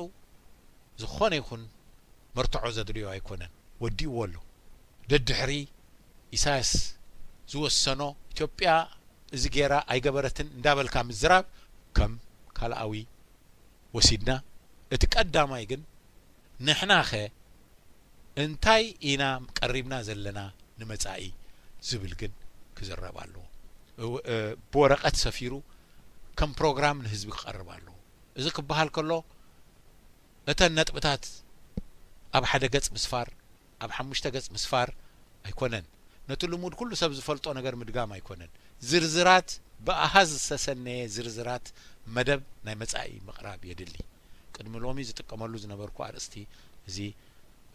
ዝኾነ ይኹን መርትዖ ዘድልዮ ኣይኮነን፣ ወዲእዎ ኣሎ። ደድሕሪ ኢሳያስ ዝወሰኖ፣ ኢትዮጵያ እዚ ጌራ ኣይገበረትን እንዳበልካ ምዝራብ ከም ካልኣዊ ወሲድና፣ እቲ ቀዳማይ ግን ንሕናኸ እንታይ ኢና ቀሪብና ዘለና ንመጻኢ ዝብል ግን ክዝረብ ኣለዎ። እ-፣ እ-፣ ብወረቐት ሰፊሩ ከም ፕሮግራም ንህዝቢ ክቐርብ ኣለዎ። እዚ ክበሃል ከሎ እተን ነጥብታት ኣብ ሓደ ገጽ ምስፋር፣ ኣብ ሓሙሽተ ገጽ ምስፋር ኣይኮነን። ነቲ ልሙድ ኩሉ ሰብ ዝፈልጦ ነገር ምድጋም ኣይኮነን። ዝርዝራት፣ ብኣሃዝ ዝተሰነየ ዝርዝራት መደብ ናይ መጻኢ ምቕራብ የድሊ። ቅድሚ ሎሚ ዝጥቀመሉ ዝነበርኩ ኣርእስቲ እዚ፣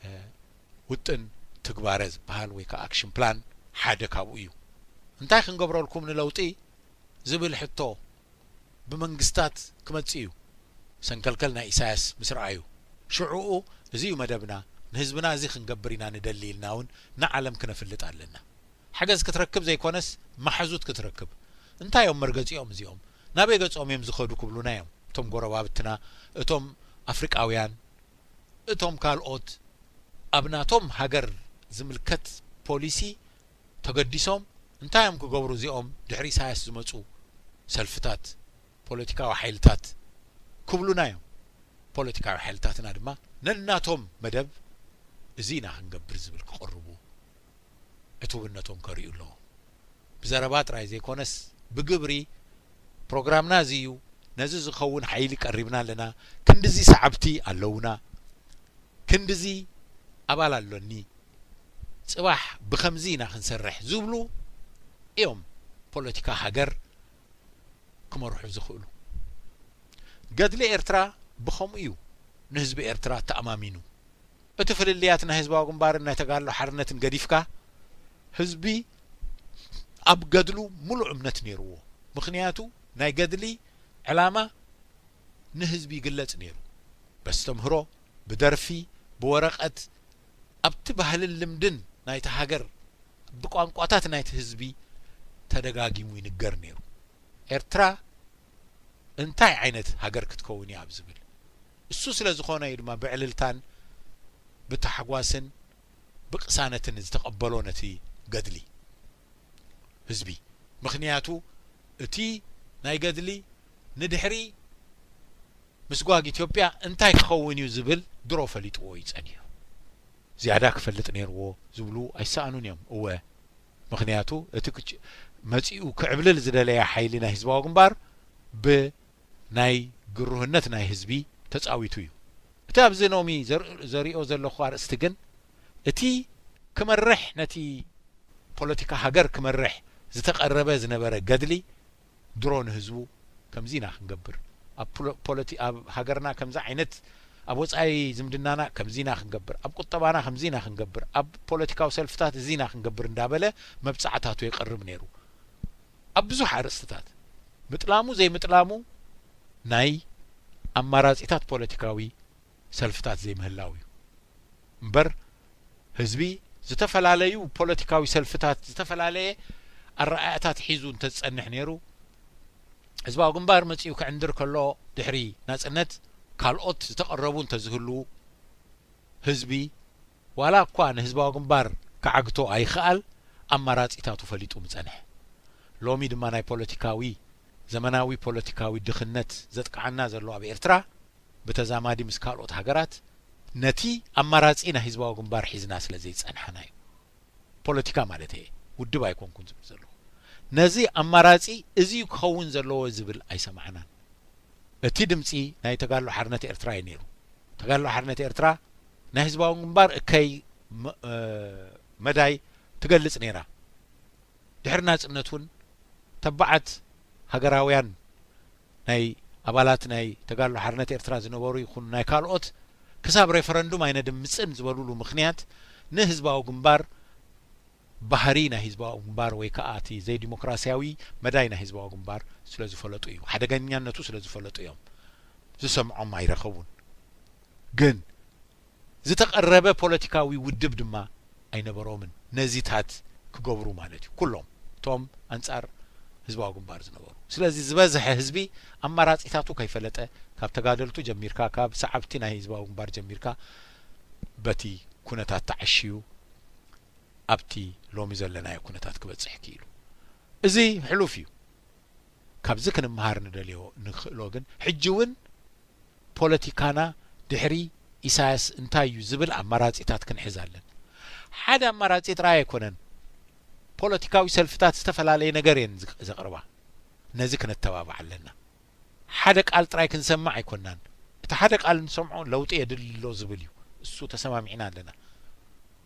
እ፣ ውጥን ትግባረ ዝበሃል ወይ ከዓ ኣክሽን ፕላን ሓደ ካብኡ እዩ። እንታይ ክንገብረልኩም ንለውጢ ዝብል ሕቶ ብመንግስታት ክመጽእ እዩ። ሰንከልከል ናይ ኢሳያስ ምስ ረኣዩ፣ ሽዑኡ እዚ እዩ መደብና፣ ንህዝብና እዚ ክንገብር ኢና ንደሊ ኢልና እውን ንዓለም ክነፍልጥ ኣለና። ሓገዝ ክትረክብ ዘይኮነስ መሓዙት ክትረክብ። እንታይ እዮም መርገጺኦም እዚኦም? ናበይ ገጾም እዮም ዝኸዱ ክብሉና እዮም። እቶም ጎረባብትና፣ እቶም ኣፍሪቃውያን፣ እቶም ካልኦት ኣብ ናቶም ሃገር ዝምልከት ፖሊሲ ተገዲሶም እንታይ እዮም ክገብሩ እዚኦም ድሕሪ ኢሳያስ ዝመጹ ሰልፍታት፣ ፖለቲካዊ ሓይልታት ክብሉና እዮም። ፖለቲካዊ ሓይልታትና ድማ ነናቶም መደብ እዚ ኢና ክንገብር ዝብል ክቕርቡ ዕቱብነቶም ከርእዩ ኣለዎም። ብዘረባ ጥራይ ዘይኮነስ ብግብሪ ፕሮግራምና እዚ እዩ፣ ነዚ ዝኸውን ሓይሊ ቀሪብና ኣለና፣ ክንድዚ ሰዓብቲ ኣለውና፣ ክንድዚ ኣባል ኣሎኒ፣ ጽባሕ ብኸምዚ ኢና ክንሰርሕ ዝብሉ እዮም ፖለቲካ ሃገር ክመርሑ ዝኽእሉ። ገድሊ ኤርትራ ብኸምኡ እዩ ንህዝቢ ኤርትራ ተኣማሚኑ። እቲ ፍልልያት ናይ ህዝባዊ ግንባርን ናይ ተጋድሎ ሓርነትን ገዲፍካ፣ ህዝቢ ኣብ ገድሉ ሙሉእ እምነት ነይርዎ። ምኽንያቱ ናይ ገድሊ ዕላማ ንህዝቢ ይግለጽ ነይሩ። በስተምህሮ፣ ብደርፊ፣ ብወረቐት፣ ኣብቲ ባህልን ልምድን ናይቲ ሃገር፣ ብቋንቋታት ናይቲ ህዝቢ ተደጋጊሙ ይንገር ነይሩ። ኤርትራ እንታይ ዓይነት ሃገር ክትከውን እያ ኣብ ዝብል፣ እሱ ስለ ዝኾነ እዩ ድማ ብዕልልታን ብታሕጓስን ብቅሳነትን ዝተቐበሎ ነቲ ገድሊ ህዝቢ። ምኽንያቱ እቲ ናይ ገድሊ ንድሕሪ ምስጓግ ኢትዮጵያ እንታይ ክኸውን እዩ ዝብል ድሮ ፈሊጥዎ እዩ ጸኒሑ። ዝያዳ ክፈልጥ ነይርዎ ዝብሉ ኣይሰኣኑን እዮም። እወ፣ ምኽንያቱ እቲ ክጭ-፣ መጺኡ ክዕብልል ዝደለየ ሓይሊ ናይ ህዝባዊ ግንባር ብናይ ግሩህነት ናይ ህዝቢ ተጻዊቱ እዩ። እቲ ኣብዚ ሎሚ ዘር-፣ ዘሪኦ ዘለኹ ኣርእስቲ ግን እቲ ክመርሕ፣ ነቲ ፖለቲካ ሃገር ክመርሕ ዝተቐረበ ዝነበረ ገድሊ ድሮ ንህዝቡ ከምዚ ኢና ክንገብር፣ ኣብ ፖሎ-፣ ፖለቲ-፣ ኣብ ሃገርና ከምዚ ዓይነት፣ ኣብ ወጻኢ ዝምድናና ከምዚ ኢና ክንገብር፣ ኣብ ቁጠባና ከምዚ ኢና ክንገብር፣ ኣብ ፖለቲካዊ ሰልፍታት እዚ ኢና ክንገብር እንዳበለ መብጻዕታቱ የቕርብ ነይሩ። ኣብ ብዙሕ ኣርእስትታት ምጥላሙ ዘይምጥላሙ ናይ ኣማራጺታት ፖለቲካዊ ሰልፍታት ዘይምህላው እዩ እምበር፣ ህዝቢ ዝተፈላለዩ ፖለቲካዊ ሰልፍታት፣ ዝተፈላለየ ኣረኣእያታት ሒዙ እንተዝጸንሕ ነይሩ፣ ህዝባዊ ግንባር መጺኡ ክዕንድር ከሎ ድሕሪ ናጽነት ካልኦት ዝተቐረቡ እንተዝህልዉ፣ ህዝቢ ዋላ እኳ ንህዝባዊ ግንባር ክዓግቶ ኣይኽኣል፣ ኣማራጺታቱ ፈሊጡ ምጸንሐ። ሎሚ ድማ ናይ ፖለቲካዊ፣ ዘመናዊ ፖለቲካዊ ድኽነት ዘጥቅዓና ዘሎ ኣብ ኤርትራ፣ ብተዛማዲ ምስ ካልኦት ሃገራት፣ ነቲ ኣማራጺ ናይ ህዝባዊ ግንባር ሒዝና ስለ ዘይጸንሓና እዩ። ፖለቲካ ማለት እየ፣ ውድብ ኣይኮንኩን ዝብል ዘለኹ። ነዚ ኣማራጺ እዚ ክኸውን ዘለዎ ዝብል ኣይሰማዕናን። እቲ ድምጺ ናይ ተጋድሎ ሓርነት ኤርትራ እዩ ነይሩ። ተጋድሎ ሓርነት ኤርትራ ናይ ህዝባዊ ግንባር እከይ መ-፣ እ፣ መዳይ ትገልጽ ነይራ። ድሕሪ ናጽነት እውን ተባዓት ሃገራውያን ናይ ኣባላት ናይ ተጋድሎ ሓርነት ኤርትራ ዝነበሩ ይኹኑ ናይ ካልኦት፣ ክሳብ ሬፈረንዱም ኣይነድምጽን ዝበሉሉ ምኽንያት፣ ንህዝባዊ ግንባር ባህሪ ናይ ህዝባዊ ግንባር ወይ ከኣ እቲ ዘይዲሞክራስያዊ መዳይ ናይ ህዝባዊ ግንባር ስለ ዝፈለጡ እዩ። ሓደገኛነቱ ስለ ዝፈለጡ እዮም። ዝሰምዖም ኣይረኸቡን። ግን ዝተቐረበ ፖለቲካዊ ውድብ ድማ ኣይነበሮምን ነዚታት ክገብሩ ማለት እዩ። ኩሎም እቶም ኣንጻር ህዝባዊ ግንባር ዝነበሩ። ስለዚ ዝበዝሐ ህዝቢ ኣማራጺታቱ ከይፈለጠ፣ ካብ ተጋደልቱ ጀሚርካ፣ ካብ ሰዓብቲ ናይ ህዝባዊ ግንባር ጀሚርካ፣ በቲ ኩነታት ተዓሽዩ ኣብቲ ሎሚ ዘለናዮ ኩነታት ክበጽሕ ክኢሉ። እዚ ሕሉፍ እዩ። ካብዚ ክንመሃር ንደልዮ ንኽእሎ ግን፣ ሕጂ እውን ፖለቲካና ድሕሪ ኢሳያስ እንታይ እዩ ዝብል ኣማራጺታት ክንሕዝ ኣለና። ሓደ ኣማራጺ ጥራይ ኣይኮነን። ፖለቲካዊ ሰልፍታት ዝተፈላለየ ነገር እየን ዝቅ-፣ ዘቕርባ። ነዚ ክነተባብዕ ኣለና። ሓደ ቃል ጥራይ ክንሰምዕ ኣይኮናን። እቲ ሓደ ቃል እንሰምዖ ለውጢ የድሊ ኣሎ ዝብል እዩ። እሱ ተሰማሚዕና ኣለና።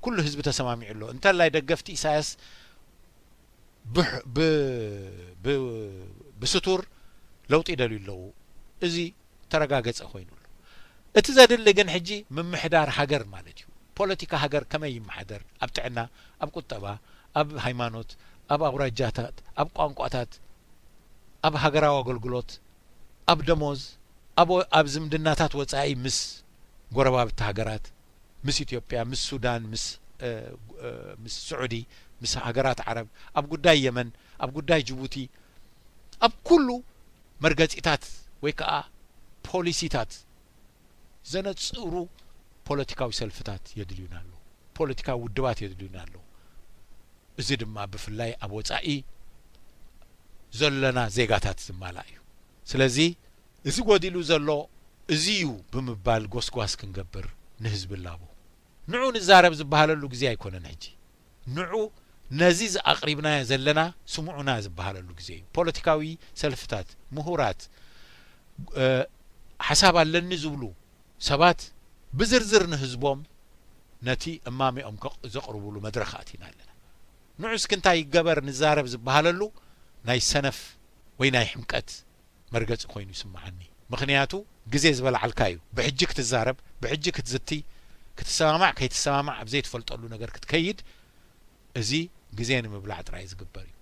ኩሉ ህዝቢ ተሰማሚዑ ኣሎ። እንተላይ ደገፍቲ ኢሳያስ ብሕ-፣ ብ-፣ ብ-፣ ብስቱር ለውጢ ይደልዩ ኣለዉ። እዚ ተረጋገጸ ኮይኑ ኣሎ። እቲ ዘድሊ ግን ሕጂ ምምሕዳር ሃገር ማለት እዩ። ፖለቲካ ሃገር ከመይ ይመሓደር? ኣብ ጥዕና፣ ኣብ ቁጠባ፣ ኣብ ሃይማኖት፣ ኣብ ኣውራጃታት፣ ኣብ ቋንቋታት፣ ኣብ ሃገራዊ ኣገልግሎት፣ ኣብ ደሞዝ፣ ኣብ ወ-፣ ኣብ ዝምድናታት ወጻኢ ምስ ጎረባብቲ ሃገራት፣ ምስ ኢትዮጵያ፣ ምስ ሱዳን፣ ምስ፣ እ፣ እ፣ ምስ ስዑዲ፣ ምስ ሃገራት ዓረብ፣ ኣብ ጉዳይ የመን፣ ኣብ ጉዳይ ጅቡቲ፣ ኣብ ኩሉ መርገጺታት ወይ ከኣ ፖሊሲታት ዘነጽሩ ፖለቲካዊ ሰልፍታት የድልዩና ኣለዉ። ፖለቲካዊ ውድባት የድልዩና ኣለዉ። እዚ ድማ ብፍላይ ኣብ ወጻኢ ዘለና ዜጋታት ዝማላእ እዩ። ስለዚ እዚ ጎዲሉ ዘሎ እዚ እዩ ብምባል ጎስጓስ ክንገብር ንህዝቢ እላቦ። ንዑ ንዛረብ ዝበሃለሉ ግዜ ኣይኮነን ሕጂ። ንዑ ነዚ ዝኣቕሪብናዮ ዘለና ስምዑና ዝበሃለሉ ግዜ እዩ። ፖለቲካዊ ሰልፍታት፣ ምሁራት፣ እ፣ ሓሳብ ኣለኒ ዝብሉ ሰባት ብዝርዝር ንህዝቦም ነቲ እማሜኦም ከቕ-፣ ዘቕርቡሉ መድረኽ ኣቲና ኣለና። ንዑ እስኪ እንታይ ይገበር ንዛረብ ዝበሃለሉ ናይ ሰነፍ ወይ ናይ ሕምቀት መርገጺ ኮይኑ ይስምዓኒ። ምኽንያቱ ግዜ ዝበላዓልካ እዩ። ብሕጂ ክትዛረብ፣ ብሕጂ ክትዝቲ፣ ክትሰማማዕ ከይትሰማማዕ ኣብ ዘይትፈልጠሉ ነገር ክትከይድ፣ እዚ ግዜ ንምብላዕ ጥራይ ዝግበር እዩ።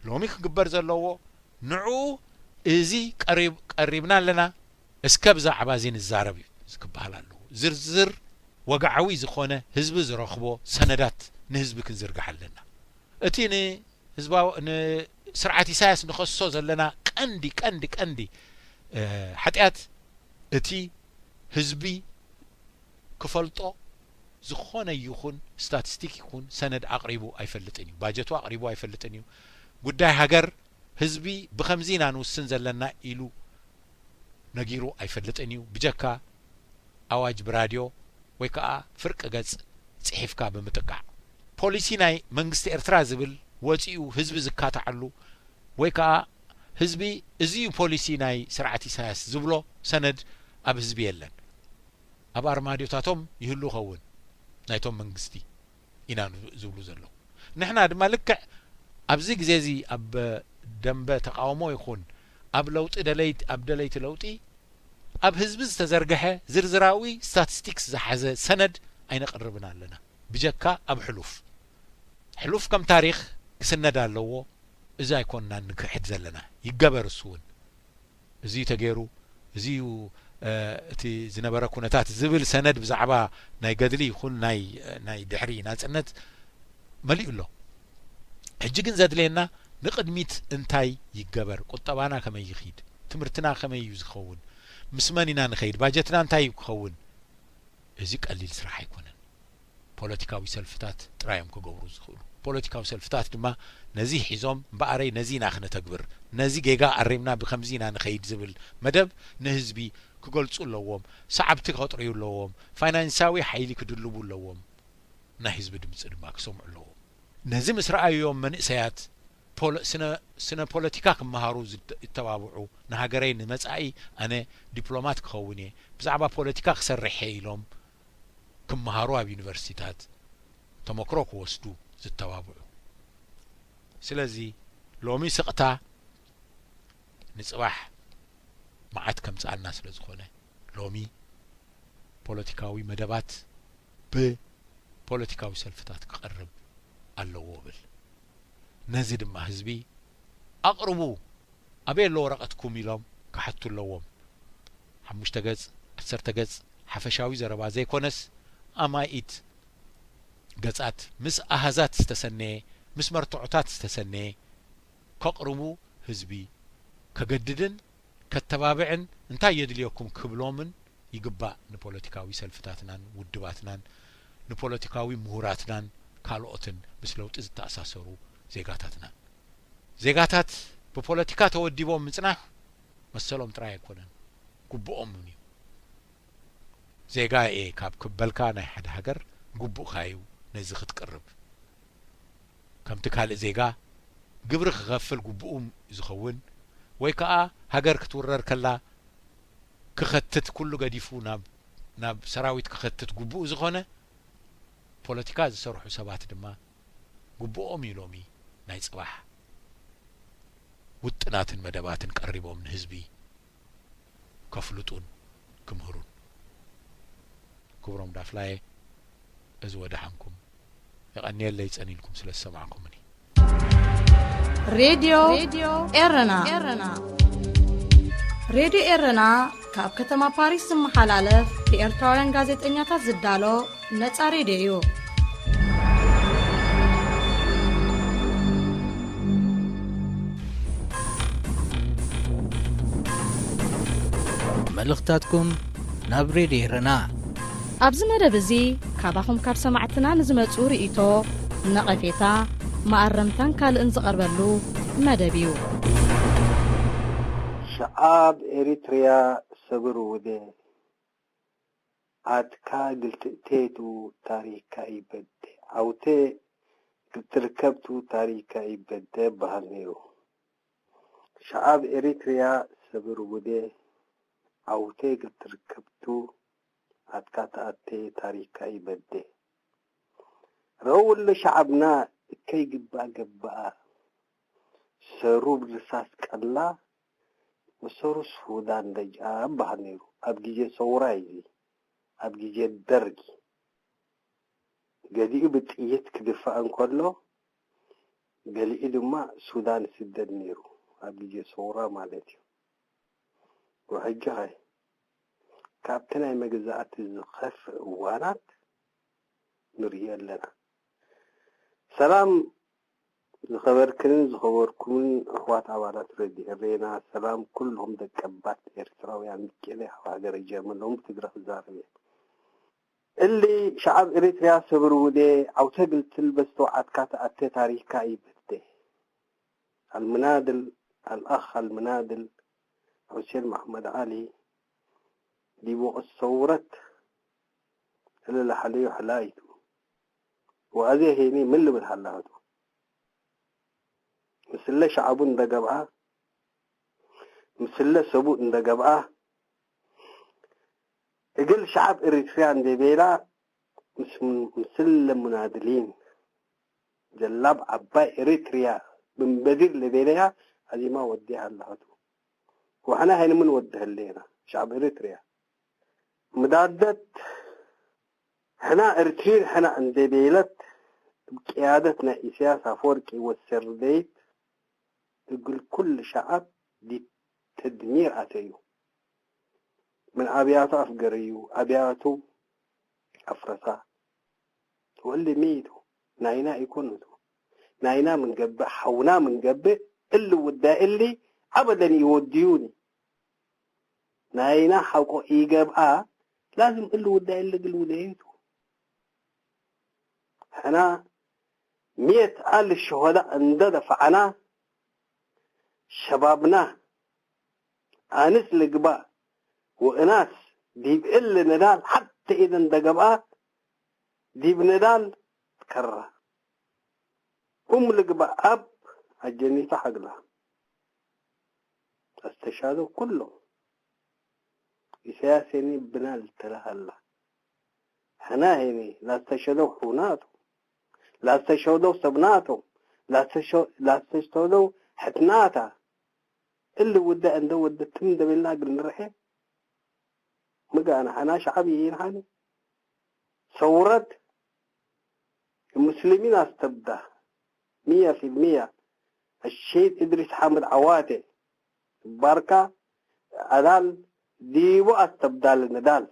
ሎሚ ክግበር ዘለዎ ንዑ እዚ ቀሪብ-፣ ቀሪብና ኣለና፣ እስከ ብዛዕባ እዚ ንዛረብ እዩ ክበሃል ኣለዎ። ዝርዝር ወግዓዊ ዝኾነ ህዝቢ ዝረኽቦ ሰነዳት ንህዝቢ ክንዝርግሕ ኣለና። እቲ ንህዝባዊ፣ ንስርዓት ኢሳያስ ንኸሶ ዘለና ቀንዲ፣ ቀንዲ፣ ቀንዲ፣ እ፣ ሓጢኣት እቲ ህዝቢ ክፈልጦ ዝኾነ ይኹን ስታቲስቲክ ይኹን ሰነድ ኣቕሪቡ ኣይፈልጥን እዩ። ባጀቱ ኣቕሪቡ ኣይፈልጥን እዩ። ጉዳይ ሃገር፣ ህዝቢ ብኸምዚ ኢና ንውስን ዘለና ኢሉ ነጊሩ ኣይፈልጥን እዩ። ብጀካ ኣዋጅ ብራድዮ ወይ ከዓ ፍርቂ ገጽ ጽሒፍካ ብምጥቃዕ። ፖሊሲ ናይ መንግስቲ ኤርትራ ዝብል ወጺኡ ህዝቢ ዝካታዓሉ ወይ ከዓ ህዝቢ እዚ እዩ ፖሊሲ ናይ ስርዓት ኢሳያስ ዝብሎ ሰነድ ኣብ ህዝቢ የለን። ኣብ ኣርማድዮታቶም ይህሉ ኸውን ናይቶም መንግስቲ ኢና ዝብሉ ዘለዉ። ንሕና ድማ ልክዕ ኣብዚ ግዜ እዚ ኣብ ደንበ ተቃውሞ ይኹን ኣብ ለውጢ ደለይት-፣ ኣብ ደለይቲ ለውጢ ኣብ ህዝቢ ዝተዘርግሐ ዝርዝራዊ ስታቲስቲክስ ዝሓዘ ሰነድ ኣይነቕርብን ኣለና። ብጀካ ኣብ ሕሉፍ። ሕሉፍ ከም ታሪኽ ክስነድ ኣለዎ። እዚ ኣይኮንናን ንክሕድ ዘለና። ይገበር እሱ እውን። እዚ ተገይሩ፣ እዚ እዩ፣ እ፣ እቲ ዝነበረ ኩነታት ዝብል ሰነድ ብዛዕባ ናይ ገድሊ ይኹን ናይ፣ ናይ ድሕሪ ናጽነት መሊኡ ኣሎ። ሕጂ ግን ዘድልየና ንቕድሚት እንታይ ይገበር፣ ቁጠባና ከመይ ይኺድ፣ ትምህርትና ከመይ እዩ ዝኸውን፣ ምስ መን ኢና ንኸይድ፣ ባጀትና እንታይ እዩ ክኸውን፣ እዚ ቀሊል ስራሕ ኣይኮነን። ፖለቲካዊ ሰልፍታት ጥራይ እዮም ክገብሩ ዝኽእሉ። ፖለቲካዊ ሰልፍታት ድማ ነዚ ሒዞም፣ እምበኣረይ ነዚ ኢና ክነተግብር፣ ነዚ ጌጋ ኣሪምና ብኸምዚ ኢና ንኸይድ ዝብል መደብ ንህዝቢ ክገልጹ ኣለዎም። ሰዓብቲ ከጥርዩ ኣለዎም። ፋይናንሳዊ ሓይሊ ክድልቡ ኣለዎም። ናይ ህዝቢ ድምጺ ድማ ክሰምዑ ኣለዎም። ነዚ ምስ ረኣዩ እዮም መንእሰያት ፖለ-፣ ስነ፣ ስነ ፖለቲካ ክመሃሩ ዝተ-፣ ይተባብዑ። ንሃገረይ ንመጻኢ ኣነ ዲፕሎማት ክኸውን እየ፣ ብዛዕባ ፖለቲካ ክሰርሕ እየ ኢሎም ክመሃሩ ኣብ ዩኒቨርሲቲታት ተመክሮ ክወስዱ ዝተባብዑ። ስለዚ ሎሚ ስቕታ ንጽባሕ መዓት ከምጽኣልና ስለ ዝኾነ ሎሚ ፖለቲካዊ መደባት ብፖለቲካዊ ሰልፍታት ክቐርብ ኣለዎ እብል። ነዚ ድማ ህዝቢ ኣቕርቡ፣ ኣበይ ኣሎ ወረቐትኩም ኢሎም ክሓቱ ኣለዎም። ሓሙሽተ ገጽ፣ ዓሰርተ ገጽ ሓፈሻዊ ዘረባ ዘይኮነስ ኣማኢት ገጻት ምስ ኣሃዛት ዝተሰነየ፣ ምስ መርትዖታት ዝተሰነየ ከቕርቡ ህዝቢ ከገድድን ከተባብዕን እንታይ የድልየኩም ክብሎምን ይግባእ። ንፖለቲካዊ ሰልፍታትናን ውድባትናን ንፖለቲካዊ ምሁራትናን ካልኦትን ምስ ለውጢ ዝተኣሳሰሩ ዜጋታትናን። ዜጋታት ብፖለቲካ ተወዲቦም ምጽናሕ መሰሎም ጥራይ ኣይኮነን፣ ግቡኦምን እዩ። ዜጋ እየ ካብ ክበልካ ናይ ሓደ ሃገር ግቡእካ እዩ ነዚ ክትቅርብ። ከምቲ ካልእ ዜጋ ግብሪ ክኸፍል ግቡኡ ዝኸውን ወይ ከኣ ሃገር ክትውረር ከላ ክኸትት፣ ኩሉ ገዲፉ ናብ፣ ናብ ሰራዊት ክኸትት ግቡኡ ዝኾነ፣ ፖለቲካ ዝሰርሑ ሰባት ድማ ግቡኦም እዩ ሎሚ ናይ ጽባሕ ውጥናትን መደባትን ቀሪቦም ንህዝቢ ከፍልጡን ክምህሩን። ክቡሮም ዳፍላየ፣ እዚ ወደሓንኩም። የቐንየለይ ጸኒልኩም ስለ ዝሰማዕኩምኒ። ሬድዮ ኤረና። ሬድዮ ኤረና ካብ ከተማ ፓሪስ ዝመሓላለፍ ብኤርትራውያን ጋዜጠኛታት ዝዳሎ ነጻ ሬድዮ እዩ። መልእኽታትኩም ናብ ሬድዮ ኤረና። ኣብዚ መደብ እዚ ካባኹም ካብ ሰማዕትና ንዝመጹ ርእይቶ፣ ነቐፌታ፣ መኣረምታን ካልእን ዝቐርበሉ መደብ እዩ። ሸዓብ ኤሪትሪያ ሰብር ውደ ኣትካ ግልትእቴቱ ታሪካ ይበደ ዓውተ ግልትርከብቱ ታሪካ ይበደ በሃል ነይሩ። ሸዓብ ኤሪትሪያ ሰብር ውደ ዓውተ ግልትርከብቱ ኣትካ ተኣቴ ታሪካ ይበደ ረውለ ሸዓብና እከይ ግባእ ገባኣ ሰሩ ብርሳስ ቀላ ወሰሩ ሱዳን ደጃ በሃል ነይሩ ኣብ ግዜ ሰውራ እዩ ኣብ ግዜ ደርጊ ገሊኡ ብጥይት ክድፋእ እንከሎ ገሊኡ ድማ ሱዳን ስደድ ነይሩ ኣብ ግዜ ሰውራ ማለት እዩ ወሕጂ ኸ ካብቲ ናይ መግዛእቲ ዝኸፍእ እዋናት ንርእዮ ኣለና ሰላም ዝኸበርክንን ዝኸበርኩምን ኣሕዋት ኣባላት ረድዮ ኤሬና፣ ሰላም ኩልኹም ደቀባት ኤርትራውያን፣ ሚኬለ ካብ ሃገረ ጀርመን ሎም ብትግረ ክዛረብ እየ። እሊ ሸዓብ ኤሪትርያ ሰብር ውዴ፣ ዓውተ ግልትል በስተውዓትካ ተኣተ ታሪካ ይበቴ። ኣልምናድል፣ ኣልኣኽ ኣልምናድል፣ ሑሴን መሓመድ ዓሊ፣ ዲቡ ቅሰውረት፣ እሊ ለሓለዩ ሕላይቱ። ወኣዜ ሄኒ ምን ልብል ሃላህቱ። ምስለ ሸዓቡ እንደገብኣ፣ ምስለ ሰቡ እንደገብኣ፣ እግል ሸዓብ ኤሪትርያ እንደ ቤላ፣ ምስ-፣ ምስለ ሙናድሊን፣ ጀላብ ዓባይ ኤሪትርያ ብንበዲር ለቤለያ፣ ኣዚማ ወዴ ሃላህቱ። ወሕና ሄኒ ምን ወዲ ህሌና፣ ሸዓብ ኤሪትርያ። ምዳደት ሕና እርትሪን ሕና እንደ ቤለት፣ ብቅያደት ናይ ኢሳያስ ኣፈወርቂ ወሰርደይት፣ እግል ኩል ሸዓብ ዲብ ተድሚር ኣተዩ። ምን ኣብያቱ ኣፍገረዩ፣ ኣብያቱ ኣፍረሳ። ወእሊ ሚቱ ናይና ኢኮኑቱ። ናይና ምን ገብእ፣ ሓውና ምን ገብእ፣ እሊ ውዳይ እሊ ኣበደን ይወድዩኒ። ናይና ሓቆ ኢገብኣ፣ ላዝም እሊ ውዳይ እሊ ግል ውደዩቱ። ሕና ሚየት ኣል ሸሆዳ እንደ ደፋዕና፣ ሸባብና ኣንስ ልግባእ ወእናስ ዲብ እሊ ንዳል ሓተ ኢደን ደገብኣ ዲብ ንዳል ከራ። ኡም ልግባእ ኣብ ኣጀኒታ ሓግላ። ኣስተሻዶ ኩሎም ኢሳያስ ሄኒ ብና ልተላሃላ። ሕና ሄኒ ላስተሸደው ሑናቶም፣ ላስተሸደው ሰብናቶም፣ ላስተሸ-፣ ላስተሸደው ሕትናታ። እሊ ውደ እንደ ወደ ትም እንደበልና እግል ንርሐ። ምጋ ኣና ሓና ሸዓብ ይኢን ሓኒ። ሰውረት ሙስሊሚን ኣስተብዳ። ሚያ ፊልሚያ። الشهيد إدريس حامد عواتي. ባርካ ኣዳል ዲቡ ኣስተብዳል ንዳል።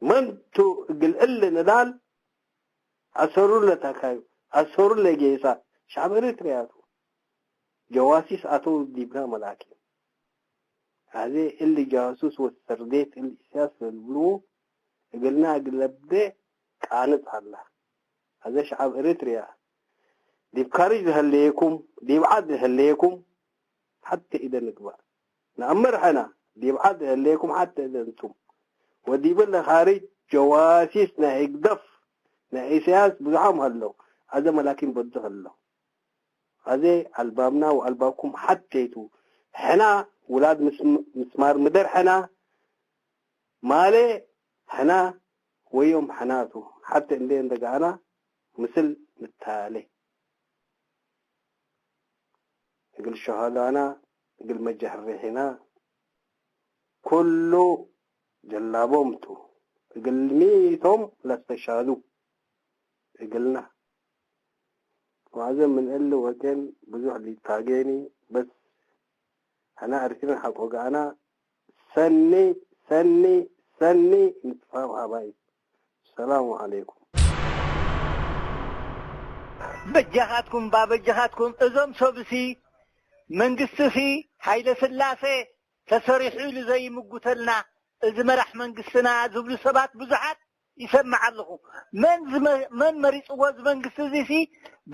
መንቱ እግል እሊ ንዳል ኣሰሩ ለታካዩ፣ ኣሰሩ ለጌሳ፣ ሸዓብ ኤሪትርያቱ። ጀዋሲስ ኣተው ዲብና መላኪ። ኣዜ እሊ ጃሱስ ወሰርዴት እሊ ኢሳያስ ለልብልዎ እግልና እግል ለብደ ቃንጽ ኣላ። ኣዘ ሸዓብ ኤሪትርያ ዲብ ካርጅ ዝሀለየኩም፣ ዲብ ዓድ ዝሀለየኩም፣ ሓተ ኢደ ንግባእ። ንኣመር ሕና ዲብ ዓድ ዝሀለየኩም ሓተ ኢደ እንቱም። ወዲብለ ካርጅ ጀዋሲስ ናይ ህግደፍ ናይ ኢሳያስ ብዙሓም ሀለው። ኣዘ መላኪን በዱ ሀለው። ኣዜ ኣልባብና ወኣልባብኩም ሓቴቱ። ሕና ውላድ ምስ-፣ ምስማር ምደር ሕና ማሌ ሕና ወዮም ሕናቱ። ሓተ እንዴ እንደጋና ምስል ምታሌ። እግል ሸሃዳና እግል መጀህሬ ሕና ኩሉ ጀላቦምቱ። እግል ሚቶም ለስተሻዱ እግልና። ዋዘ ምን እሊ ወገን ብዙሕ ሊታጌኒ በስ ሕና እርትርን ሓቆ ገኣና ሰኒ ሰኒ ሰኒ ንትፋም ሃባይ። ሰላሙ ዓለይኩም። በጃኻትኩም ባ በጃኻትኩም እዞም ሰብሲ መንግስትሲ ሃይለ ስላሴ ተሰሪሑ ኢሉ ዘይምጉተልና እዚ መራሕ መንግስትና ዝብሉ ሰባት ብዙሓት ይሰምዕ ኣለኹ። መን ዝመ-፣ መን መሪፅዎ እዚ መንግስቲ እዚ ሲ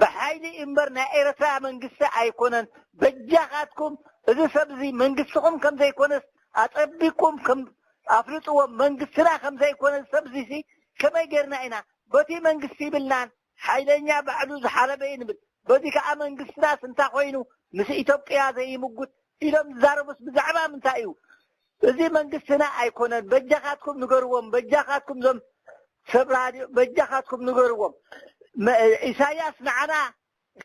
ብሓይሊ እምበር ናይ ኤርትራ መንግስቲ ኣይኮነን። በጃኻትኩም እዚ ሰብ እዚ መንግስትኹም ከም ዘይኮነስ ኣፀቢቅኩም ከም ኣፍልጥዎም። መንግስትና ከም ዘይኮነ እዚ ሰብ እዚ ሲ ከመይ ጌርና ኢና በቲ መንግስቲ ይብልናን ሓይለኛ ባዕሉ ዝሓረበ እዩ ንብል። በዚ ከዓ መንግስትናስ እንታ ኮይኑ ምስ ኢትዮጵያ ዘይምጉት ኢሎም ዝዛረቡስ ብዛዕባ ምንታይ እዩ? እዚ መንግስትና ኣይኮነን። በጃኻትኩም ንገርዎም፣ በጃኻትኩም ዞም ሰብ ራድዮ በጃኻትኩም ንገርዎም። መ-፣ ኢሳያስ ንዓና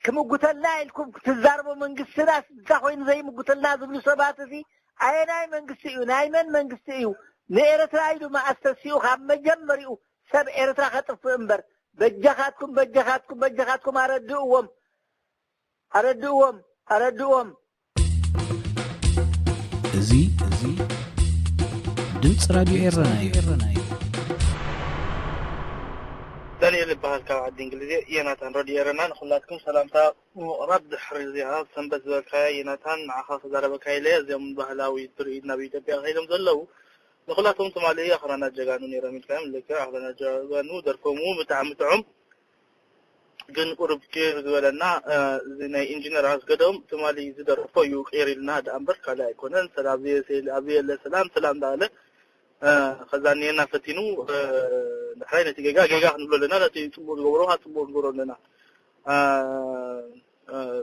ክምጉተልና ኢልኩም ክትዛረቡ መንግስትናስ እንታ ኮይኑ ዘይምጉተልና ዝብሉ ሰባት እዚ ኣየናይ መንግስቲ እዩ? ናይ መን መንግስቲ እዩ? ንኤርትራ ኢሉ መኣስ ተሲኡ ካብ መጀመሪኡ ሰብ ኤርትራ ከጥፍእ እምበር በጃኻትኩም በጃኻትኩም በጃኻትኩም ኣረድእዎም ኣረድእዎም ኣረድእዎም። እዚ እዚ ድምፂ ራድዮ ኤረና እዩ። ዳንኤል ይበሃል ካብ ዓዲ እንግሊዝ እየ። ዮናታን ረድዮ ኤረና ንኹላትኩም ሰላምታ ምቕራብ ድሕሪ እዚኣ ሰንበት ዝበልካያ ዮናታን ንዓኻ ክዛረበካ ኢለ እየ። እዚኦም ባህላዊ ትርኢት ናብ ኢትዮጵያ ከይዶም ዘለዉ ንኹላቶም ትማሊ ኣኽራናት ጀጋኑ ነይሮም ኢልካዮም። ልክዕ ኣኽራናት ጀጋኑ ደርፎም እውን ብጣዕሚ ጥዑም ግን ቁሩብ ቅር ዝበለና እዚ ናይ ኢንጂነር ኣስገዶም ትማሊ ዝደረፎ እዩ ቅር ኢልና ደኣ እምበር ካልእ ኣይኮነን። ሰላም ዘየለ ሰላም ሰላም እንዳበለ ከዛንየና ፈቲኑ። ዳሕራይ ነቲ ጌጋ ጌጋ ክንብሎ ኣለና፣ ነቲ ፅቡቅ ዝገበሮ ከዓ ፅቡቅ ንገብሮ ኣለና።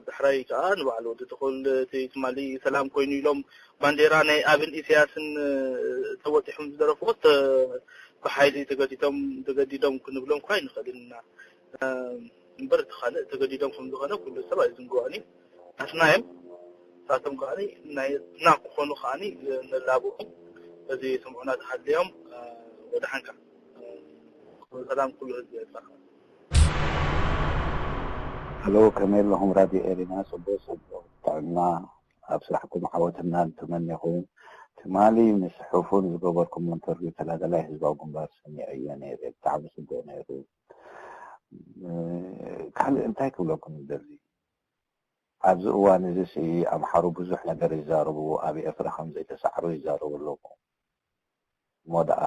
ዳሕራይ ከዓ ንባዕሉ ወዲ ትኹል እቲ ትማሊ ሰላም ኮይኑ ኢሎም ባንዴራ ናይ ኣብን ኢሳያስን ተወጢሖም ዝደረፍዎ ብሓይሊ ተገዲዶም ተገዲዶም ክንብሎም እኳ ኣይንኽእልን ኢና። እምበር እቲ ካልእ ተገዲዶም ከም ዝኾነ ኩሉ ሰብ ኣይዝንግዖን እዩ። ናትና እዮም። ንሳቶም ከዓ ናትና ክኾኑ ከዓ ንላብኦም። በዚ ስምዑና ተሃልዮም። ወደሓንካ። ሰላም ኩሉ ህዝቢ ኤርትራ። ሀሎ፣ ከመይ ኣለኹም? ራድዮ ኤሪና ጽቡቕ ጽቡቕ ጥዕና ኣብ ስራሕኩም ዓወትና ንተመኔኹም። ትማሊ ምስ ሕፉን ዝገበርኩም ኢንተርቪው ተጋዳላይ ህዝባዊ ግንባር ሰሚዐዮ ነይረ። ብጣዕሚ ጽቡቕ ነይሩ። ካልእ እንታይ ክብለኩም ይደሊ? ኣብዚ እዋን እዚ ሲ ኣምሓሩ ብዙሕ ነገር ይዛረቡ፣ ኣብ ኤርትራ ከም ዘይተሳዕሩ ይዛረቡ ኣለዉ። እሞ ደኣ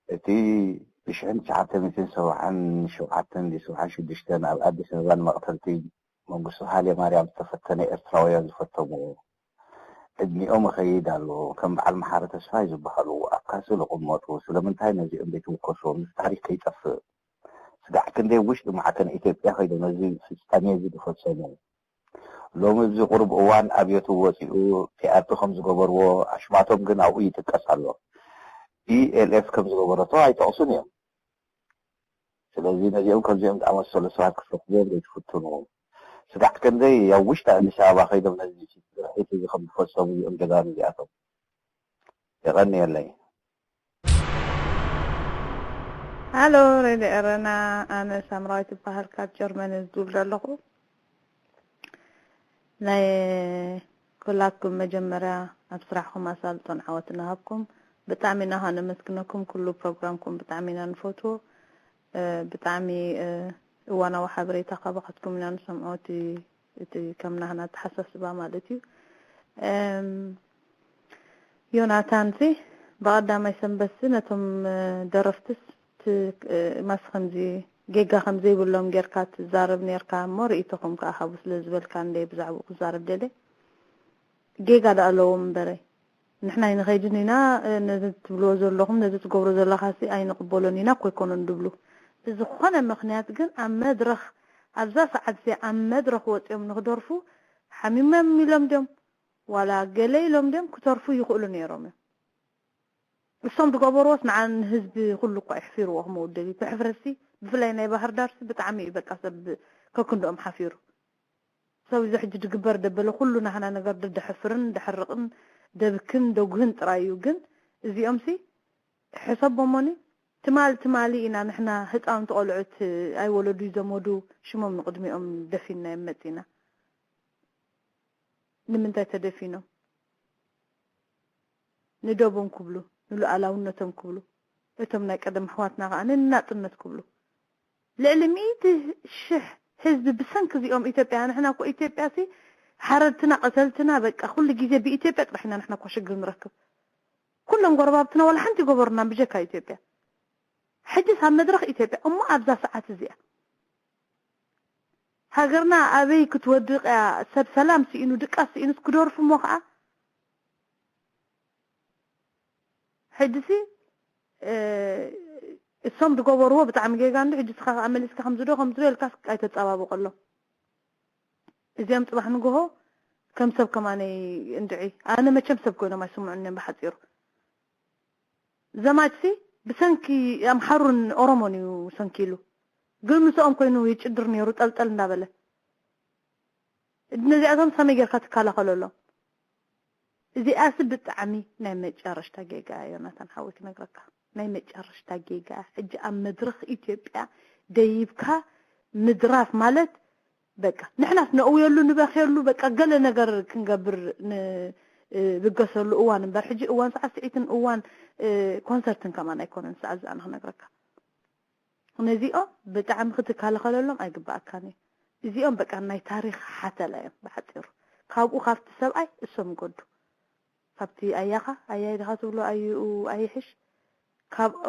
እቲ ብሽሕን ትሽዓተ ሚእትን ሰብዓን ሸውዓተን ድዩ ሰብዓን ሽዱሽተን ኣብ ኣዲስ ኣበባ ንመቕተልቲ መንግስቱ ሃይለማርያም ዝተፈተነ ኤርትራውያን ዝፈተምዎ ዕድሚኦም ይኸይድ ኣሎ። ከም በዓል መሓሪ ተስፋይ ዝበሃሉ ኣብ ካስል ይቕመጡ። ስለምንታይ ነዚኦም ዘይትውከስዎም? እዚ ታሪኽ ከይጠፍእ። ስጋዕ ክንደይ ውሽጢ ማዕከን ኢትዮጵያ ከይዶም ነዚ ፍጻሜ እዚ ዝፈጸሙ። ሎሚ ኣብዚ ቁሩብ እዋን ኣብዮት ወጺኡ ፒኣርፒ ከም ዝገበርዎ ኣሽማቶም ግን ኣብኡ ይጥቀስ ኣሎ። ኢኤልኤፍ ከም ዝገበረቶ ኣይጠቕሱን እዮም። ስለዚ ነዚኦም ከምዚኦም ዝኣመሰሉ ሰባት ክትረኽብዎም ዘይትፍትኑ። ስጋዕ ክንደይ ኣብ ውሽጢ ኣዲስ ኣበባ ከይዶም ነዚ ድርሒት እዚ ከም ዝፈጸሙ እዮም ጀጋኑ እዚኣቶም። የቐንየለይ። ሃሎ ሬድዮ ኤረና፣ ኣነ ሳምራዊት እበሃል ካብ ጀርመን ዝድውል ዘለኹ። ናይ ኩላትኩም መጀመርያ ኣብ ስራሕኩም ኣሳልጦን ዓወትን ይሃብኩም። ብጣዕሚ ኢና ከነመስግነኩም፣ ኩሉ ፕሮግራምኩም ብጣዕሚ ኢና ንፈትዎ። ብጣዕሚ እዋናዊ ሓበሬታ ካባኻትኩም ኢና ንሰምዖ፣ እቲ እቲ ከም ናህና ኣተሓሳስባ ማለት እዩ። ዮናታን ሲ ብቐዳማይ ሰንበት ሲ ነቶም ደረፍትስ ማስ ከምዚ ጌጋ ከም ዘይብሎም ጌርካ ትዛረብ ኔርካ እሞ ርእይቶኹም ከኣ ሃቡ ስለ ዝበልካ እንደ ብዛዕባኡ ክዛረብ ደለ። ጌጋ ደኣ ኣለዎም እምበረ ንሕና ኣይንኸይድን ኢና። ነዚ ትብልዎ ዘለኹም ነዚ ትገብሮ ዘለኻሲ ኣይንቕበሎን ኢና እኮ ኣይኮኑን ድብሉ። ብዝኾነ ምኽንያት ግን ኣብ መድረኽ ኣብዛ ሰዓት እዚኣ ኣብ መድረኽ ወፂኦም ንክደርፉ ሓሚሞም ኢሎም ድዮም ዋላ ገለ ኢሎም ድዮም ክተርፉ ይኽእሉ ነይሮም እዮም። እሶም ዝገበርዎስ ንዓ ንህዝቢ ኩሉ እኳ የሕፊርዎ ክመውት ደልዩ። ብሕፍረትሲ ብፍላይ ናይ ባህር ዳርሲ ብጣዕሚ እዩ በቃ ሰብ ከክንድኦም ሓፊሩ። ሰብ እዚ ሕጂ ድግበር ደበለ ኩሉ ናህና ነገር ደደሕፍርን ደሕርቕን ደብክን ደጉህን ጥራይ እዩ። ግን እዚኦምሲ ሕሰቦሞኒ ትማል ትማሊ ኢና ንሕና ህፃውንቲ ቆልዑት ኣይወለዱ ይዘመዱ ሽሞም ንቕድሚኦም ደፊንናዮም መፂና። ንምንታይ ተደፊኖም? ንደቦም ክብሉ ንሉኣላውነቶም ክብሉ እቶም ናይ ቀደም ኣሕዋትና ከዓ ንናፅነት ክብሉ ልዕሊ ሚእቲ ሽሕ ህዝቢ ብሰንኪ እዚኦም ኢትዮጵያ ንሕና እኮ ኢትዮጵያ ሲ ሓረድትና ቀተልትና በቃ ኩሉ ግዜ ብኢትዮጵያ ጥራሕ ኢና ንሕና እኮ ሽግር ንረክብ ኩሎም ጎረባብትና ዋላ ሓንቲ ይገበሩና ብጀካ ኢትዮጵያ ሕጅስ ኣብ መድረኽ ኢትዮጵያ እሞ ኣብዛ ሰዓት እዚኣ ሃገርና ኣበይ ክትወድቕ እያ ሰብ ሰላም ስኢኑ ድቃስ ስኢኑስ ክደርፉ እሞ ከዓ ሕጅሲ እሶም ዝገበርዎ ብጣዕሚ ጌጋ እንዲ ሕጂ ስኻ ከዓ መሊስካ ከምዚ ዶ ከምዚ ዶ ኢልካ ኣይተፀባብቀሎም እዚኦም ፅባሕ ንግሆ ከም ሰብ ከማነይ እንድዒ ኣነ መቸም ሰብ ኮይኖም ኣይስምዑን እዮም ብሓፂሩ ዘማችሲ ብሰንኪ ኣምሓሩን ኦሮሞን እዩ ሰንኪሉ ግን ምስኦም ኮይኑ ይጭድር ነይሩ ጠልጠል እንዳበለ ነዚኣቶም ከመይ ጌርካ ትከላኸለሎም እዚኣሲ ብጣዕሚ ናይ መጨረሽታ ጌጋ እያ ዮናታን ሓወይ ክነግረካ ናይ መጨረሽታ ጌጋ ሕጂ ኣብ መድረኽ ኢትዮጵያ ደይብካ ምድራፍ ማለት በቃ ንሕናስ ነእውየሉ ንበኽየሉ በቃ ገለ ነገር ክንገብር ንብገሰሉ እዋን እምበር ሕጂ እዋን ሰዓት ስዒትን እዋን ኮንሰርትን ከማን ኣይኮነን ሰዓት ዝኣነ ክነግረካ ነዚኦም ብጣዕሚ ክትከላኸለሎም ኣይግባኣካን እዩ። እዚኦም በቃ ናይ ታሪኽ ሓተላ እዮም ብሓፂሩ። ካብኡ ካብቲ ሰብኣይ እሶም ይጎዱ። ካብቲ ኣያኻ ኣያይ ድኻ ትብሎ ኣዩ ኣይሕሽ፣ ካብኡ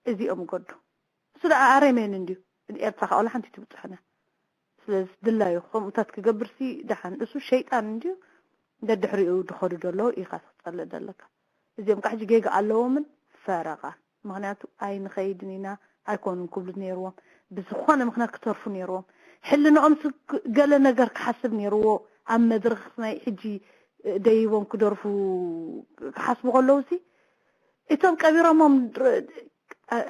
እዚኦም ይጎዱ። እሱ ደኣ ኣረሜን እንድዩ። ኤርትራ ከዓ ሓንቲ ትብፅሕና። ስለዚ ድላዩ ከምኡታት ክገብርሲ ደሓን እሱ ሸይጣን እንድዩ። ደድሕሪኡ ድኸዱ ደለዉ ኢኻ ትጸልእ ደለካ። እዚኦም ከዓ ሕጂ ጌጋ ኣለዎምን ፈረቓ። ምኽንያቱ ኣይንኸይድን ኢና፣ ኣይኮኑን ክብሉ ነይርዎም። ብዝኾነ ምኽንያት ክተርፉ ነይርዎም። ሕልንኦም ስ-፣ ገለ ነገር ክሓስብ ነይርዎ። ኣብ መድረኽ ናይ ሕጂ ደይቦም ክደርፉ ክሓስቡ ከለዉ ሲ እቶም ቀቢሮሞም ር-፣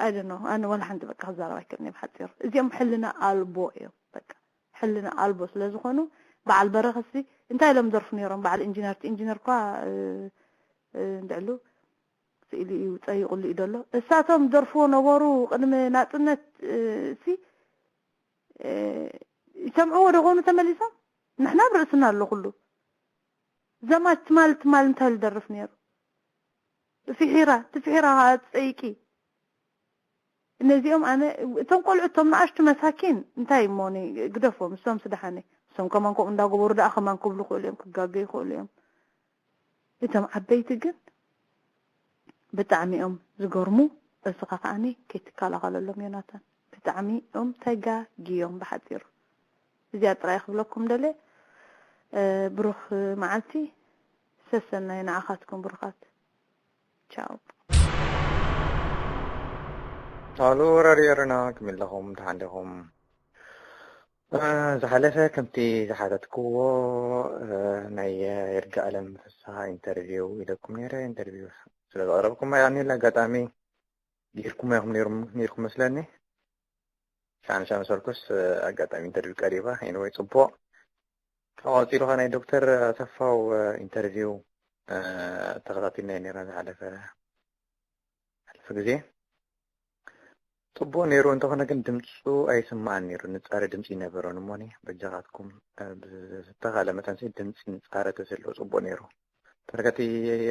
I don't know፣ ኣነ ወላ ሓንቲ በቃ ክዛረብ ኣይክእልን እየ ብሓፂሩ። እዚኦም ሕልና ኣልቦ እዮም። በቃ ሕልና ኣልቦ ስለ ዝኾኑ በዓል በረኸትሲ እንታይ ኢሎም ደርፉ ነይሮም? በዓል ኢንጂነር፣ እቲ ኢንጂነር እኳ፣ እ፣ እ፣ እንድዕሉ ስኢሉ እዩ፣ ጸይቑሉ እዩ ደሎ። እሳቶም ደርፍዎ ነበሩ ቅድሚ ናጽነት፣ እ፣ ሲ፣ እ፣ ይሰምዕዎ ዶ ኾኑ ተመሊሶም? ንሕና ኣብ ርእስና ኣሎ ኩሉ። ዘማች ትማል ትማል እንታይ ዝደርፍ ነይሩ? ፍሒራ፣ እቲ ፍሒራ ኸዓ ትጸይቂ። እነዚኦም ኣነ፣ እቶም ቆልዑ፣ እቶም ንኣሽቱ መሳኪን እንታይ እሞ ነ-፣ ግደፎም፣ እሶም ስደሓነ። እሶም ከማን ከምኡ እንዳገበሩ ደኣ ከማን ክብሉ ይኽእሉ እዮም፣ ክጋገ ይኽእሉ እዮም። እቶም ዓበይቲ ግን ብጣዕሚ እዮም ዝገርሙ። እስኻ ከዓኒ ከይትከላኸለሎም ዮናታን። ብጣዕሚ እዮም ተጋግዮም ብሓፂሩ። እዚኣ ጥራይ ክብለኩም ደልየ። እ፣ ብሩኽ መዓልቲ፣ ሰሰናይ ንዓኻትኩም ብሩኻት። ቻው። ሃሎ ራድዮ ኤረና፣ ከመይ ኣለኹም? ደሓን ዲኹም? እ፣ ዝሓለፈ ከምቲ ዝሓተትክዎ፣ እ፣ ናይ ይርጋኣለም ፍስሃ ኢንተርቪው ኢለኩም ነይረ። ኢንተርቪው ስለ ዘቕረብኩም የቐንየለይ። ኣጋጣሚ ጌርኩሞ ኢኹም ነይርኩም መስለኒ። ሻንሻ መሰልኩስ፣ እ፣ ኣጋጣሚ ኢንተርቪው ቀሪባ። ኤኒወይ፣ ጽቡቕ። ካብ ቀጺሉ ኸኣ ናይ ዶክተር ኣሰፋው፣ እ፣ ኢንተርቪው፣ እ፣ ተኸታቲልና ነይርና ዝሓለፈ፣ ዝሓለፈ ግዜ። ጽቡቕ ነይሩ፣ እንተኾነ ግን ድምጹ ኣይስማዕን ነይሩ። ንጻረ ድምጺ ይነበሮን እሞኒ፣ በጃኻትኩም፣ እ፣ ብዝተኻእለ መጠንሲ ድምጺ ንጻረ ተዝህልዎ ጽቡቕ ነይሩ። ተረጋቲ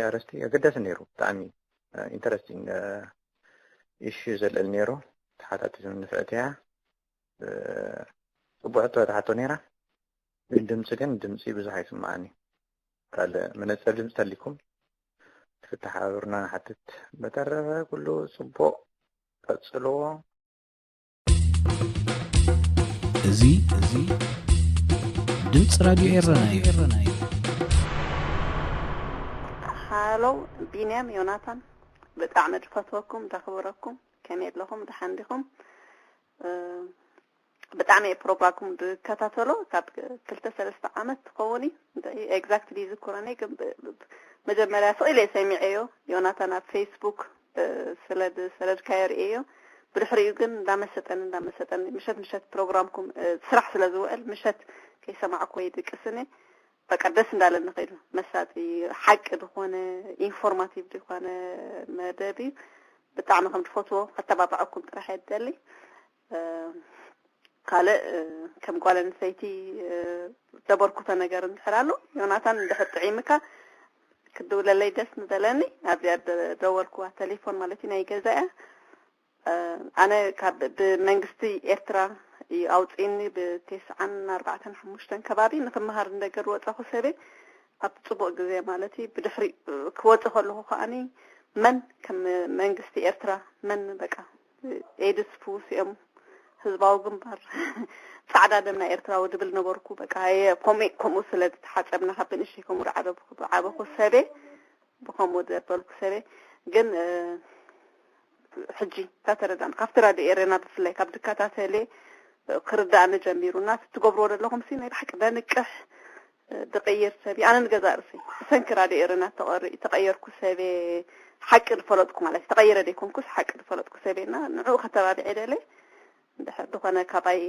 ኣርእስቲ ኣገዳሲ ነይሩ፣ ብጣዕሚ፣ እ፣ ኢንተረስቲንግ፣ እ፣ ኢሹ ዘልዕል ነይሩ። ተሓታቲት ንፍዕቲ እያ። እ፣ ጽቡቕ ሕቶ ተሓቶ ነይራ። ግን ድምጺ ግን ድምጺ ብዙሕ ኣይስማዕን እዩ። ካልእ መነጸር ድምጺ ተሊኩም ክትተሓባበሩና ንሓትት። በተረፈ ኩሉ ጽቡቕ ቀጽልዎ። እዚ፣ እዚ ድምጺ ራድዮ ኤረና እዩ። ሃሎ፣ ቢንያም ዮናታን፣ ብጣዕሚ ድፈትወኩም፣ ደኽብረኩም። ከመይ ኣለኹም? ደሓን ዲኹም? እ፣ ብጣዕሚ እየ ፕሮግራምኩም ዝከታተሎ። ካብ ክልተ ሰለስተ ዓመት ትኸውን እዩ። እንታይ ኤግዛክትሊ ይዝክሮን እየ፣ ግን ብ-፣ ብ-፣ መጀመርያ ስቕ ኢለ ሰሚዐዮ፣ ዮናታን ኣብ ፌስቡክ፣ እ፣ ስለ ዝሰደድካዮ ርእየዮ። ብድሕሪኡ ግን እንዳመሰጠኒ፣ እንዳመሰጠኒ፣ ምሸት ምሸት ፕሮግራምኩም፣ እ፣ ስራሕ ስለ ዝውዕል፣ ምሸት ከይሰማዕኩ ይድቅስን እየ። በቃ ደስ እንዳለኒ ከይዱ። መሳጢ፣ ሓቂ ዝኾነ፣ ኢንፎርማቲቭ ዝኾነ መደብ እዩ። ብጣዕሚ ከም ትፈትዎ ከተባብዐኩም ጥራሕ እየ ዝደሊ። እ፣ ካልእ፣ እ፣ ከም ጓል ኣንስተይቲ፣ እ፣ ዘበርክቶ ነገር እንድሕር ኣሎ፣ ዮናታን እንድሕር ጥዒምካ ክድውለለይ ደስ ምበለኒ። ኣብዚኣ ደ-፣ ደወልኩዋ፣ ቴሌፎን ማለት እዩ፣ ናይ ገዛ እያ። እ፣ ኣነ ካብ ብመንግስቲ ኤርትራ እዩ ኣውፂእኒ፣ ብተስዓን ኣርባዕተን ሓሙሽተን ከባቢ ንክመሃር ንደገ ዝወፃኹ ሰበይ፣ ኣብቲ ፅቡቕ ግዜ ማለት እዩ። ብድሕሪ ክወፅእ ከለኹ ከዓኒ መን ከም መንግስቲ ኤርትራ፣ መን በቃ ኤድስ ፍውስ እዮም፣ ህዝባዊ ግንባር፣ ፃዕዳ ደም ናይ ኤርትራዊ ድብል ነበርኩ። በቃ ኣየ፣ ከምኡ፣ ከምኡ ስለ ዝተሓፀብና ካብ ብንእሽተይ ከምኡ ዝዓበኹ፣ ዝዓበኹ ሰበይ፣ ብኸምኡ ዘበልኩ ሰበይ ግን፣ እ፣ ሕጂ እንዳ ተረዳእና፣ ካብቲ ራድዮ ኤረና ብፍላይ ካብ ድከታተል እየ፣ እ፣ ክርዳእኒ ጀሚሩ። እና እቲ ትገብርዎ ዘለኹም ሲ ናይ ብሓቂ ደንቅሕ፣ እ፣ ድቕይር ሰብ እየ። ኣነ ንገዛእ ርእሰይ ብሰንኪ ራድዮ ኤረና ተቐሪ-፣ ተቐየርኩ ሰብ እየ። ሓቂ ዝፈለጥኩ ማለት እዩ። ተቐይረ ዘይኮንኩስ ሓቂ ዝፈለጥኩ ሰብ እየ። እና ንዕኡ ከተባብዐ ደለ። እንድሕር ዝኾነ ካባይ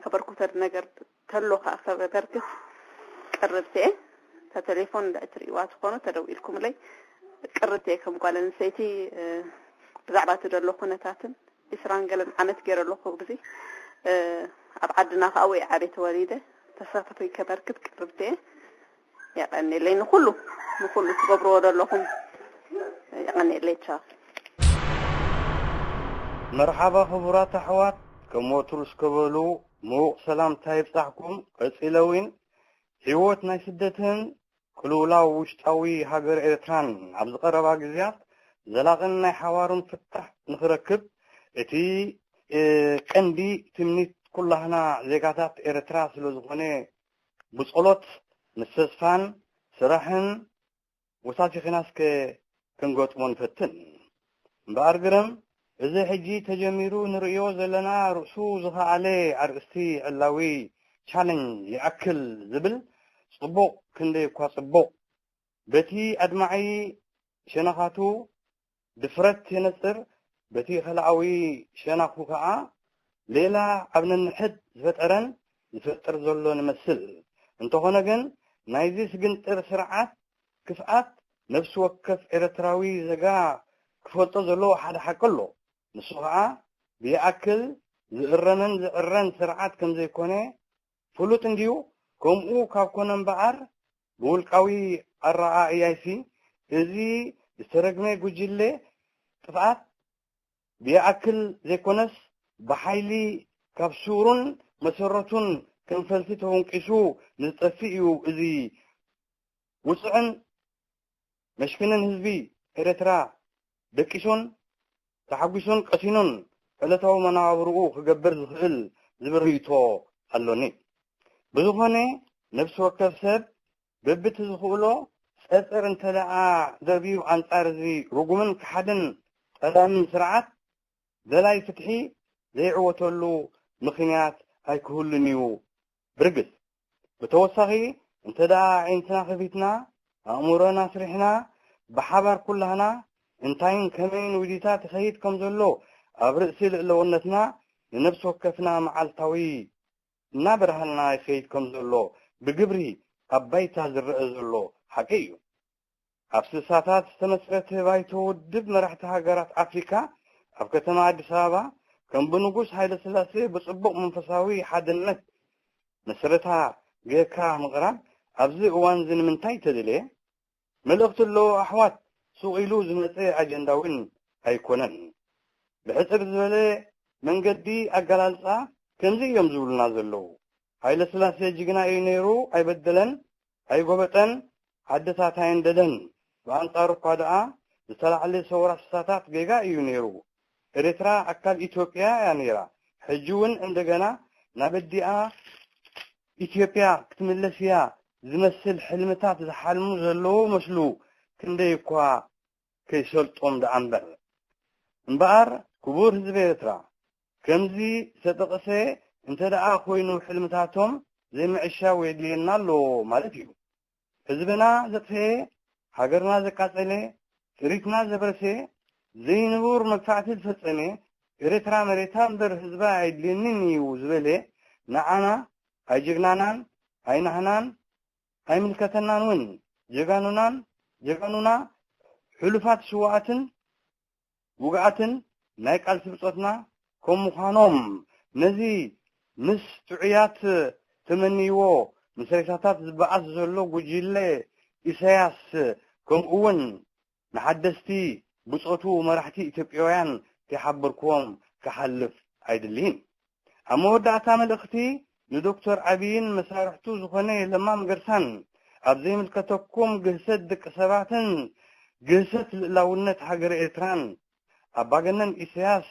ከበርክቶ ነገር ተሎ ከዓ ከበርክት ቅርብቲ እየ። እታ ቴሌፎን እንድዒ ትርእይዋ ትኾኑ ተደዊልኩምለይ ቅርብቲ እየ። ከም ጓል ኣንስተይቲ፣ እ፣ ብዛዕባ እቲ ዘሎ ኩነታትን ዕስራን ገለን ዓመት ገይረ ኣለኹ ግዜ፣ እ፣ ኣብ ዓድና ከዓ ወይ ዓብየ ተወሊደ ተሳታፊ ከበርክት ቅርብቲ እየ። የቐንየለይ ንኹሉ፣ ንኹሉ ትገብርዎ ዘለኹም የቐንየለይ። ቻው። መርሓባ ክቡራት ኣሕዋት፣ ከም ወትሩ እስከበሉ ምዉቕ ሰላምታ ይብጻሕኩም። ቀጺለ እውን ህይወት ናይ ስደትን ቅልውላው ውሽጣዊ ሃገር ኤርትራን ኣብዚ ቀረባ ግዜያት ዘላቕን ናይ ሓዋሩን ፍታሕ ንኽረክብ እቲ ቀንዲ ትምኒት ኩላህና ዜጋታት ኤርትራ ስለ ዝኾነ ብጸሎት ምስ ተስፋን ስራሕን ወሳሲኽና እስከ ክንገጥሞ ንፈትን። እምበኣር ግርም፣ እዚ ሕጂ ተጀሚሩ ንርእዮ ዘለና ርእሱ ዝኸኣለ ኣርእስቲ ዕላዊ ቻለንጅ ይኣክል ዝብል ጽቡቕ ክንደይ እኳ ጽቡቕ በቲ ኣድማዒ ሸነኻቱ ድፍረት የነጽር፣ በቲ ኸልኣዊ ሸናኹ ከኣ ሌላ ኣብ ነንሕድ ዝፈጠረን ዝፈጥር ዘሎ ንመስል። እንተኾነ ግን ናይዚ ስግንጥር ስርዓት ክፍኣት ነፍሲ ወከፍ ኤርትራዊ ዘጋ ክፈልጦ ዘለዎ ሓደ ሓቂ ኣሎ። ንሱ ከኣ ብይኣክል ዝእረምን ዝዕረን ስርዓት ከም ዘይኮነ ፍሉጥ እንድዩ። ከምኡ ካብ ኮነ እምበኣር ብውልቃዊ ኣረኣእያይሲ እዚ ዝተረግመ ጉጅለ ጥፍኣት ብይኣክል ዘይኮነስ ብሓይሊ ካብ ሱሩን መሰረቱን ክንፈልሲ ተወንቂሱ ንዝጠፍእ እዩ። እዚ ውጹዕን መሽክንን ህዝቢ ኤርትራ ደቂሱን ተሓጒሱን ቀሲኑን ዕለታዊ መነባብርኡ ክገብር ዝኽእል ዝብል ርእይቶ ኣሎኒ። ብዝኾነ ነፍሲ ወከፍ ሰብ በብቲ ዝኽእሎ ጸጸር እንተ ደኣ ደርብዩ ኣንጻር እዚ ርጉምን ከሓድን ጠላምን ስርዓት ደላይ ፍትሒ ዘይዕወተሉ ምኽንያት ኣይክህሉን እዩ። ብርግጽ ብተወሳኺ እንተ ደኣ ኣዒንትና ከፊትና ኣእምሮና ኣስሪሕና ብሓባር ኩላህና እንታይን ከመይን ውዲታት ይኸይድ ከም ዘሎ ኣብ ርእሲ ልእለውነትና ንነፍሲ ወከፍና መዓልታዊ እናበርሃልና ይኸይድ ከም ዘሎ ብግብሪ ኣብ ባይታ ዝረአ ዘሎ ሓቂ እዩ። ኣብ ስሳታት ዝተመስረተ ባይቶ ውድብ መራሕቲ ሃገራት ኣፍሪካ ኣብ ከተማ ኣዲስ ኣበባ ከም ብንጉስ ሃይለ ስላሴ ብጽቡቕ መንፈሳዊ ሓድነት መስረታ ጌርካ ምቕራብ ኣብዚ እዋን እዚ ንምንታይ ተደልየ? መልእኽቲ ኣለዎ ኣሕዋት፣ ሱቕ ኢሉ ዝመጸ ኣጀንዳ እውን ኣይኮነን። ብሕጽር ዝበለ መንገዲ ኣገላልጻ ከምዚ እዮም ዝብሉና ዘለዉ። ሃይለ ስላሴ ጅግና እዩ ነይሩ፣ ኣይበደለን፣ ኣይጎበጠን፣ ኣደታት ኣየንደደን። ብኣንጻሩ እኳ ደኣ ዝተላዕለ ሰውራ ስሳታት ጌጋ እዩ ነይሩ። ኤርትራ ኣካል ኢትዮጵያ እያ ነይራ። ሕጂ እውን እንደገና ናብ ኣዲኣ ኢትዮጵያ ክትምለስ እያ ዝመስል ሕልምታት ዝሓልሙ ዘለዉ መስሉ ክንደይ እኳ ከይሰልጦም ደኣ እምበር። እምበኣር ክቡር ህዝቢ ኤርትራ፣ ከምዚ ዝተጠቕሰ እንተ ደኣ ኮይኑ ሕልምታቶም ዘይምዕሻው የድልየና ኣሎ ማለት እዩ። ህዝብና ዘጥፈኤ፣ ሃገርና ዘቃጸለ፣ ጥሪትና ዘብረሰ፣ ዘይንቡር መግፋዕቲ ዝፈጸመ፣ ኤርትራ መሬታ እምበር ህዝባ ኣይድልየንን እዩ ዝበለ፣ ንዓና ኣይጅግናናን፣ ኣይናህናን፣ ኣይምልከተናን እውን። ጀጋኑናን፣ ጀጋኑና ሕሉፋት ስውኣትን ውግኣትን ናይ ቃልሲ ብጾትና ከም ምዃኖም፣ ነዚ ምስ ጥዑያት ተመንይዎ ምስ ሬሳታት ዝበኣስ ዘሎ ጉጅለ ኢሳያስ፣ ከምኡ እውን ንሓደስቲ ብጾቱ መራሕቲ ኢትዮጵያውያን ከይሓበርክዎም ክሓልፍ ኣይድልይን። ኣብ መወዳእታ መልእኽቲ ንዶክተር ዓብይን መሳርሕቱ ዝኾነ ለማ መገርሳን ኣብ ዘይምልከተኩም ግህሰት ደቂ ሰባትን ግህሰት ልእላውነት ሃገረ ኤርትራን ኣባገነን ኢሳያስ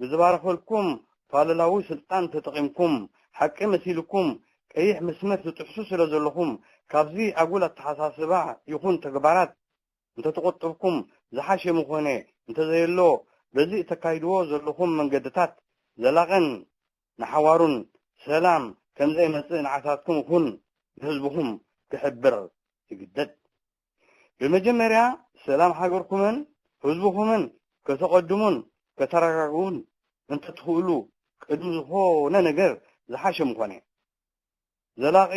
ብዝባረኸልኩም ፋልላዊ ስልጣን ተጠቒምኩም ሓቂ መሲልኩም ቀይሕ መስመር ትጥሕሱ ስለ ዘለኹም ካብዚ ኣጉል ኣተሓሳስባ ይኹን ተግባራት እንተተቖጠብኩም ዝሓሸ ምኾነ፣ እንተዘየሎ በዚ እተካይድዎ ዘለኹም መንገድታት ዘላቕን ንሓዋሩን ሰላም ከምዘይመጽእ ንዓታትኩም ይኹን ንህዝብኹም ክሕብር ይግደድ። ብመጀመርያ ሰላም ሃገርኩምን ህዝብኹምን ከተቐድሙን ከተረጋግኡን እንተትኽእሉ ቅድሚ ዝኾነ ነገር ዝሓሸ ምኾነ። ዘላቒ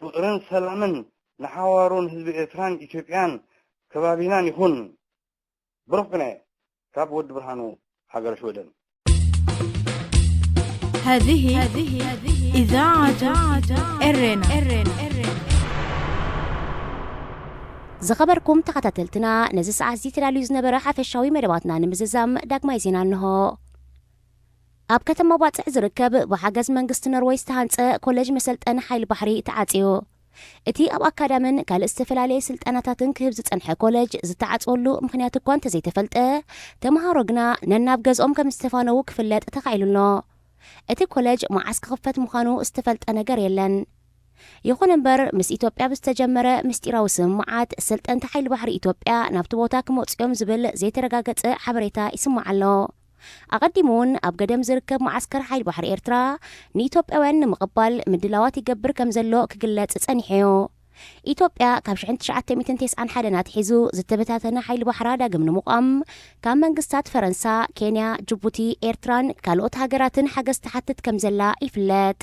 ፍቕርን ሰላምን ንሓዋሩን ህዝቢ ኤርትራን ኢትዮጵያን ከባቢናን ይኹን። ብሩኽ ቅነ ካብ ወዲ ብርሃኑ ሃገረ ሽወደን። هذه إذاعة إرينا. ዝኸበርኩም ተኸታተልትና ነዚ ሰዓት እዚ ተዳልዩ ዝነበረ ሓፈሻዊ መደባትና ንምዝዛም ዳግማይ ዜና እንሆ። ኣብ ከተማ ባጽዕ ዝርከብ ብሓገዝ መንግስቲ ኖርወይ ዝተሃንጸ ኮሌጅ መሰልጠኒ ሓይሊ ባሕሪ ተዓጽዩ። እቲ ኣብ ኣካዳምን ካልእ ዝተፈላለየ ስልጠናታትን ክህብ ዝጸንሐ ኮሌጅ ዝተዓጽወሉ ምኽንያት እኳ እንተዘይተፈልጠ፣ ተምሃሮ ግና ነናብ ገዝኦም ከም ዝተፋነዉ ክፍለጥ ተኻኢሉ ኣሎ። እቲ ኮሌጅ መዓስ ክኽፈት ምዃኑ ዝተፈልጠ ነገር የለን። ይኹን እምበር፣ ምስ ኢትዮጵያ ብዝተጀመረ ምስጢራዊ ስምምዓት፣ ሰልጠንቲ ሓይሊ ባሕሪ ኢትዮጵያ ናብቲ ቦታ ክመጹ እዮም ዝብል ዘይተረጋገጸ ሓበሬታ ይስማዕ ኣሎ። ኣቐዲሙ እውን ኣብ ገደም ዝርከብ መዓስከር ሓይሊ ባሕሪ ኤርትራ ንኢትዮጵያውያን ንምቕባል ምድላዋት ይገብር ከም ዘሎ ክግለጽ ጸኒሑ እዩ። ኢትዮጵያ ካብ ሽሕን ትሽዓተ ሚእትን ተስዓን ሓደን ኣትሒዙ ዝተበታተነ ሓይሊ ባሕራ ዳግም ንምቋም ካብ መንግስታት ፈረንሳ፣ ኬንያ፣ ጅቡቲ፣ ኤርትራን ካልኦት ሃገራትን ሓገዝ ትሓትት ከም ዘላ ይፍለጥ።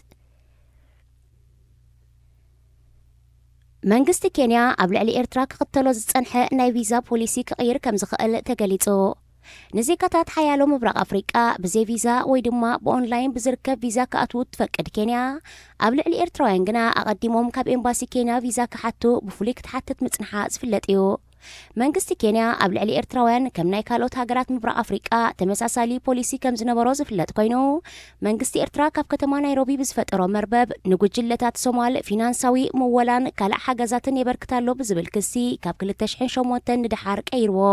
መንግስቲ ኬንያ ኣብ ልዕሊ ኤርትራ ክኽተሎ ዝጸንሐ ናይ ቪዛ ፖሊሲ ክቕይር ከም ዝኽእል ተገሊጹ። ንዜጋታት ሓያሎ ምብራቕ ኣፍሪቃ ብዘይ ቪዛ ወይ ድማ ብኦንላይን ብዝርከብ ቪዛ ክኣትዉ ትፈቅድ ኬንያ፣ ኣብ ልዕሊ ኤርትራውያን ግና ኣቐዲሞም ካብ ኤምባሲ ኬንያ ቪዛ ክሓቱ ብፍሉይ ክትሓትት ምጽንሓ ዝፍለጥ እዩ። መንግስቲ ኬንያ ኣብ ልዕሊ ኤርትራውያን ከም ናይ ካልኦት ሃገራት ምብራቕ ኣፍሪቃ ተመሳሳሊ ፖሊሲ ከም ዝነበሮ ዝፍለጥ ኮይኑ፣ መንግስቲ ኤርትራ ካብ ከተማ ናይሮቢ ብዝፈጠሮ መርበብ ንጉጅለታት ሶማል ፊናንሳዊ ምወላን ካልእ ሓገዛትን የበርክት ኣሎ ብዝብል ክሲ ካብ ክልተ ሽሕን ሸሞንተን ንደሓር ቀይርዎ።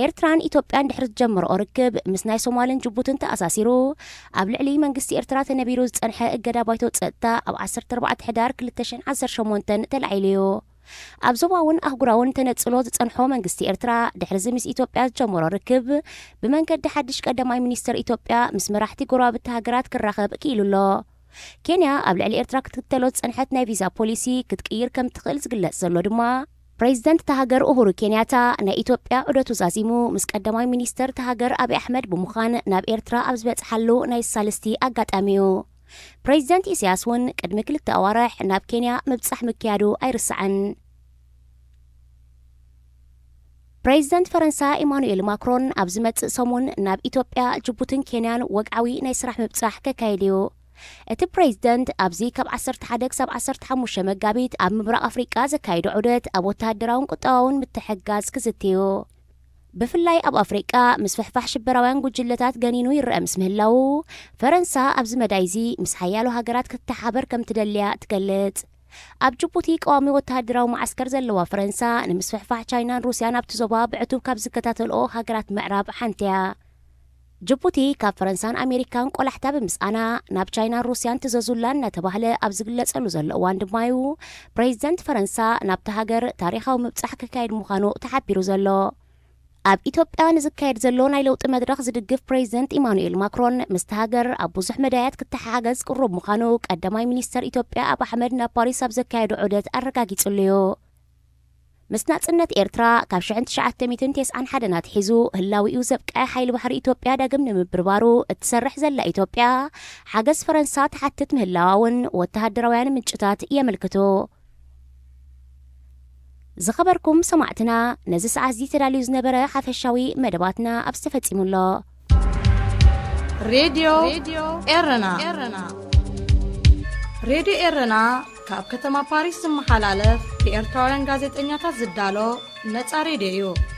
ኤርትራን ኢትዮጵያን ድሕሪ ዝጀመርኦ ርክብ ምስ ናይ ሶማልን ጅቡትን ተኣሳሲሩ ኣብ ልዕሊ መንግስቲ ኤርትራ ተነቢሩ ዝጸንሐ እገዳ ባይቶ ጸጥታ ኣብ ዓሰርተ ኣርባዕተ ሕዳር ክልተ ሽሕን ዓሰርተ ሸሞንተን ተላዒሉ እዩ። ኣብ ዞባውን ኣህጉራውን ተነጽሎ ዝጸንሖ መንግስቲ ኤርትራ፣ ድሕሪ እዚ ምስ ኢትዮጵያ ዝጀመሮ ርክብ፣ ብመንገዲ ሓድሽ ቀዳማይ ሚኒስተር ኢትዮጵያ ምስ መራሕቲ ጎረባብቲ ሃገራት ክራኸብ ክኢሉ ኣሎ። ኬንያ ኣብ ልዕሊ ኤርትራ ክትክተሎ ዝጸንሐት ናይ ቪዛ ፖሊሲ ክትቅይር ከም ትኽእል ዝግለጽ ዘሎ ድማ፣ ፕሬዚደንት እታ ሃገር ኡሁሩ ኬንያታ ናይ ኢትዮጵያ ዑደቱ ዛዚሙ ምስ ቀዳማይ ሚኒስተር እታ ሃገር ኣብይ ኣሕመድ ብምዃን ናብ ኤርትራ ኣብ ዝበጽሓሉ ናይ ሳልስቲ ኣጋጣሚ እዩ። ፕሬዚደንት ኢሳያስ እውን ቅድሚ ክልተ ኣዋርሕ ናብ ኬንያ ምብጻሕ ምክያዱ ኣይርሳዕን። ፕሬዚደንት ፈረንሳ ኢማኑኤል ማክሮን ኣብ ዝመጽእ ሰሙን ናብ ኢትዮጵያ፣ ጅቡትን ኬንያን ወግዓዊ ናይ ስራሕ ምብጻሕ ከካይድ እዩ። እቲ ፕሬዚደንት ኣብዚ ካብ ዓሰርተ ሓደ ክሳብ ዓሰርተ ሓሙሽተ መጋቢት ኣብ ምብራቕ ኣፍሪቃ ዘካይዶ ዑደት ኣብ ወተሃደራውን ቁጠባውን ምትሕግጋዝ ክዝቲ እዩ። ብፍላይ ኣብ ኣፍሪቃ ምስፍሕፋሕ ሽበራውያን ጉጅለታት ገኒኑ ይረአ ምስ ምህላዉ፣ ፈረንሳ ኣብዚ መዳይ እዚ ምስ ሓያሎ ሃገራት ክትተሓባበር ከም ትደልያ ትገልጽ። ኣብ ጅቡቲ ቀዋሚ ወተሃደራዊ መዓስከር ዘለዋ ፈረንሳ፣ ንምስፍሕፋሕ ቻይናን ሩስያን ኣብቲ ዞባ ብዕቱብ ካብ ዝከታተልኦ ሃገራት ምዕራብ ሓንቲ እያ። ጅቡቲ ካብ ፈረንሳን ኣሜሪካን ቆላሕታ ብምስኣና፣ ናብ ቻይናን ሩስያን ትዘዙላ እናተባህለ ኣብ ዝግለጸሉ ዘሎ እዋን ድማ እዩ፣ ፕሬዚደንት ፈረንሳ ናብቲ ሃገር ታሪኻዊ ምብጻሕ ክካየድ ምዃኑ ተሓቢሩ ዘሎ። ኣብ ኢትዮጵያ ንዝካየድ ዘሎ ናይ ለውጢ መድረኽ ዝድግፍ ፕሬዚደንት ኢማኑኤል ማክሮን፣ ምስቲ ሃገር ኣብ ብዙሕ መዳያት ክተሓሓገዝ ቅሩብ ምዃኑ ቀዳማይ ሚኒስተር ኢትዮጵያ ኣብ ኣሕመድ ናብ ፓሪስ ኣብ ዘካየዶ ዑደት ኣረጋጊጹሉ እዩ። ምስ ናጽነት ኤርትራ ካብ ሽሕን ትሽዓተ ሚእትን ተስዓን ሓደን ኣትሒዙ ህላዊኡ ዘብቀዐ ሓይሊ ባሕሪ ኢትዮጵያ ዳግም ንምብርባሩ እትሰርሕ ዘላ ኢትዮጵያ፣ ሓገዝ ፈረንሳ ትሓትት ምህላዋ እውን ወተሃደራውያን ምንጭታት የመልክቱ። ዝኸበርኩም ሰማዕትና፣ ነዚ ሰዓት እዚ ተዳልዩ ዝነበረ ሓፈሻዊ መደባትና ኣብዚ ተፈጺሙ ኣሎ። ሬድዮ ኤረና። ሬድዮ ኤረና ካብ ከተማ ፓሪስ ዝመሓላለፍ ብኤርትራውያን ጋዜጠኛታት ዝዳሎ ነጻ ሬድዮ እዩ።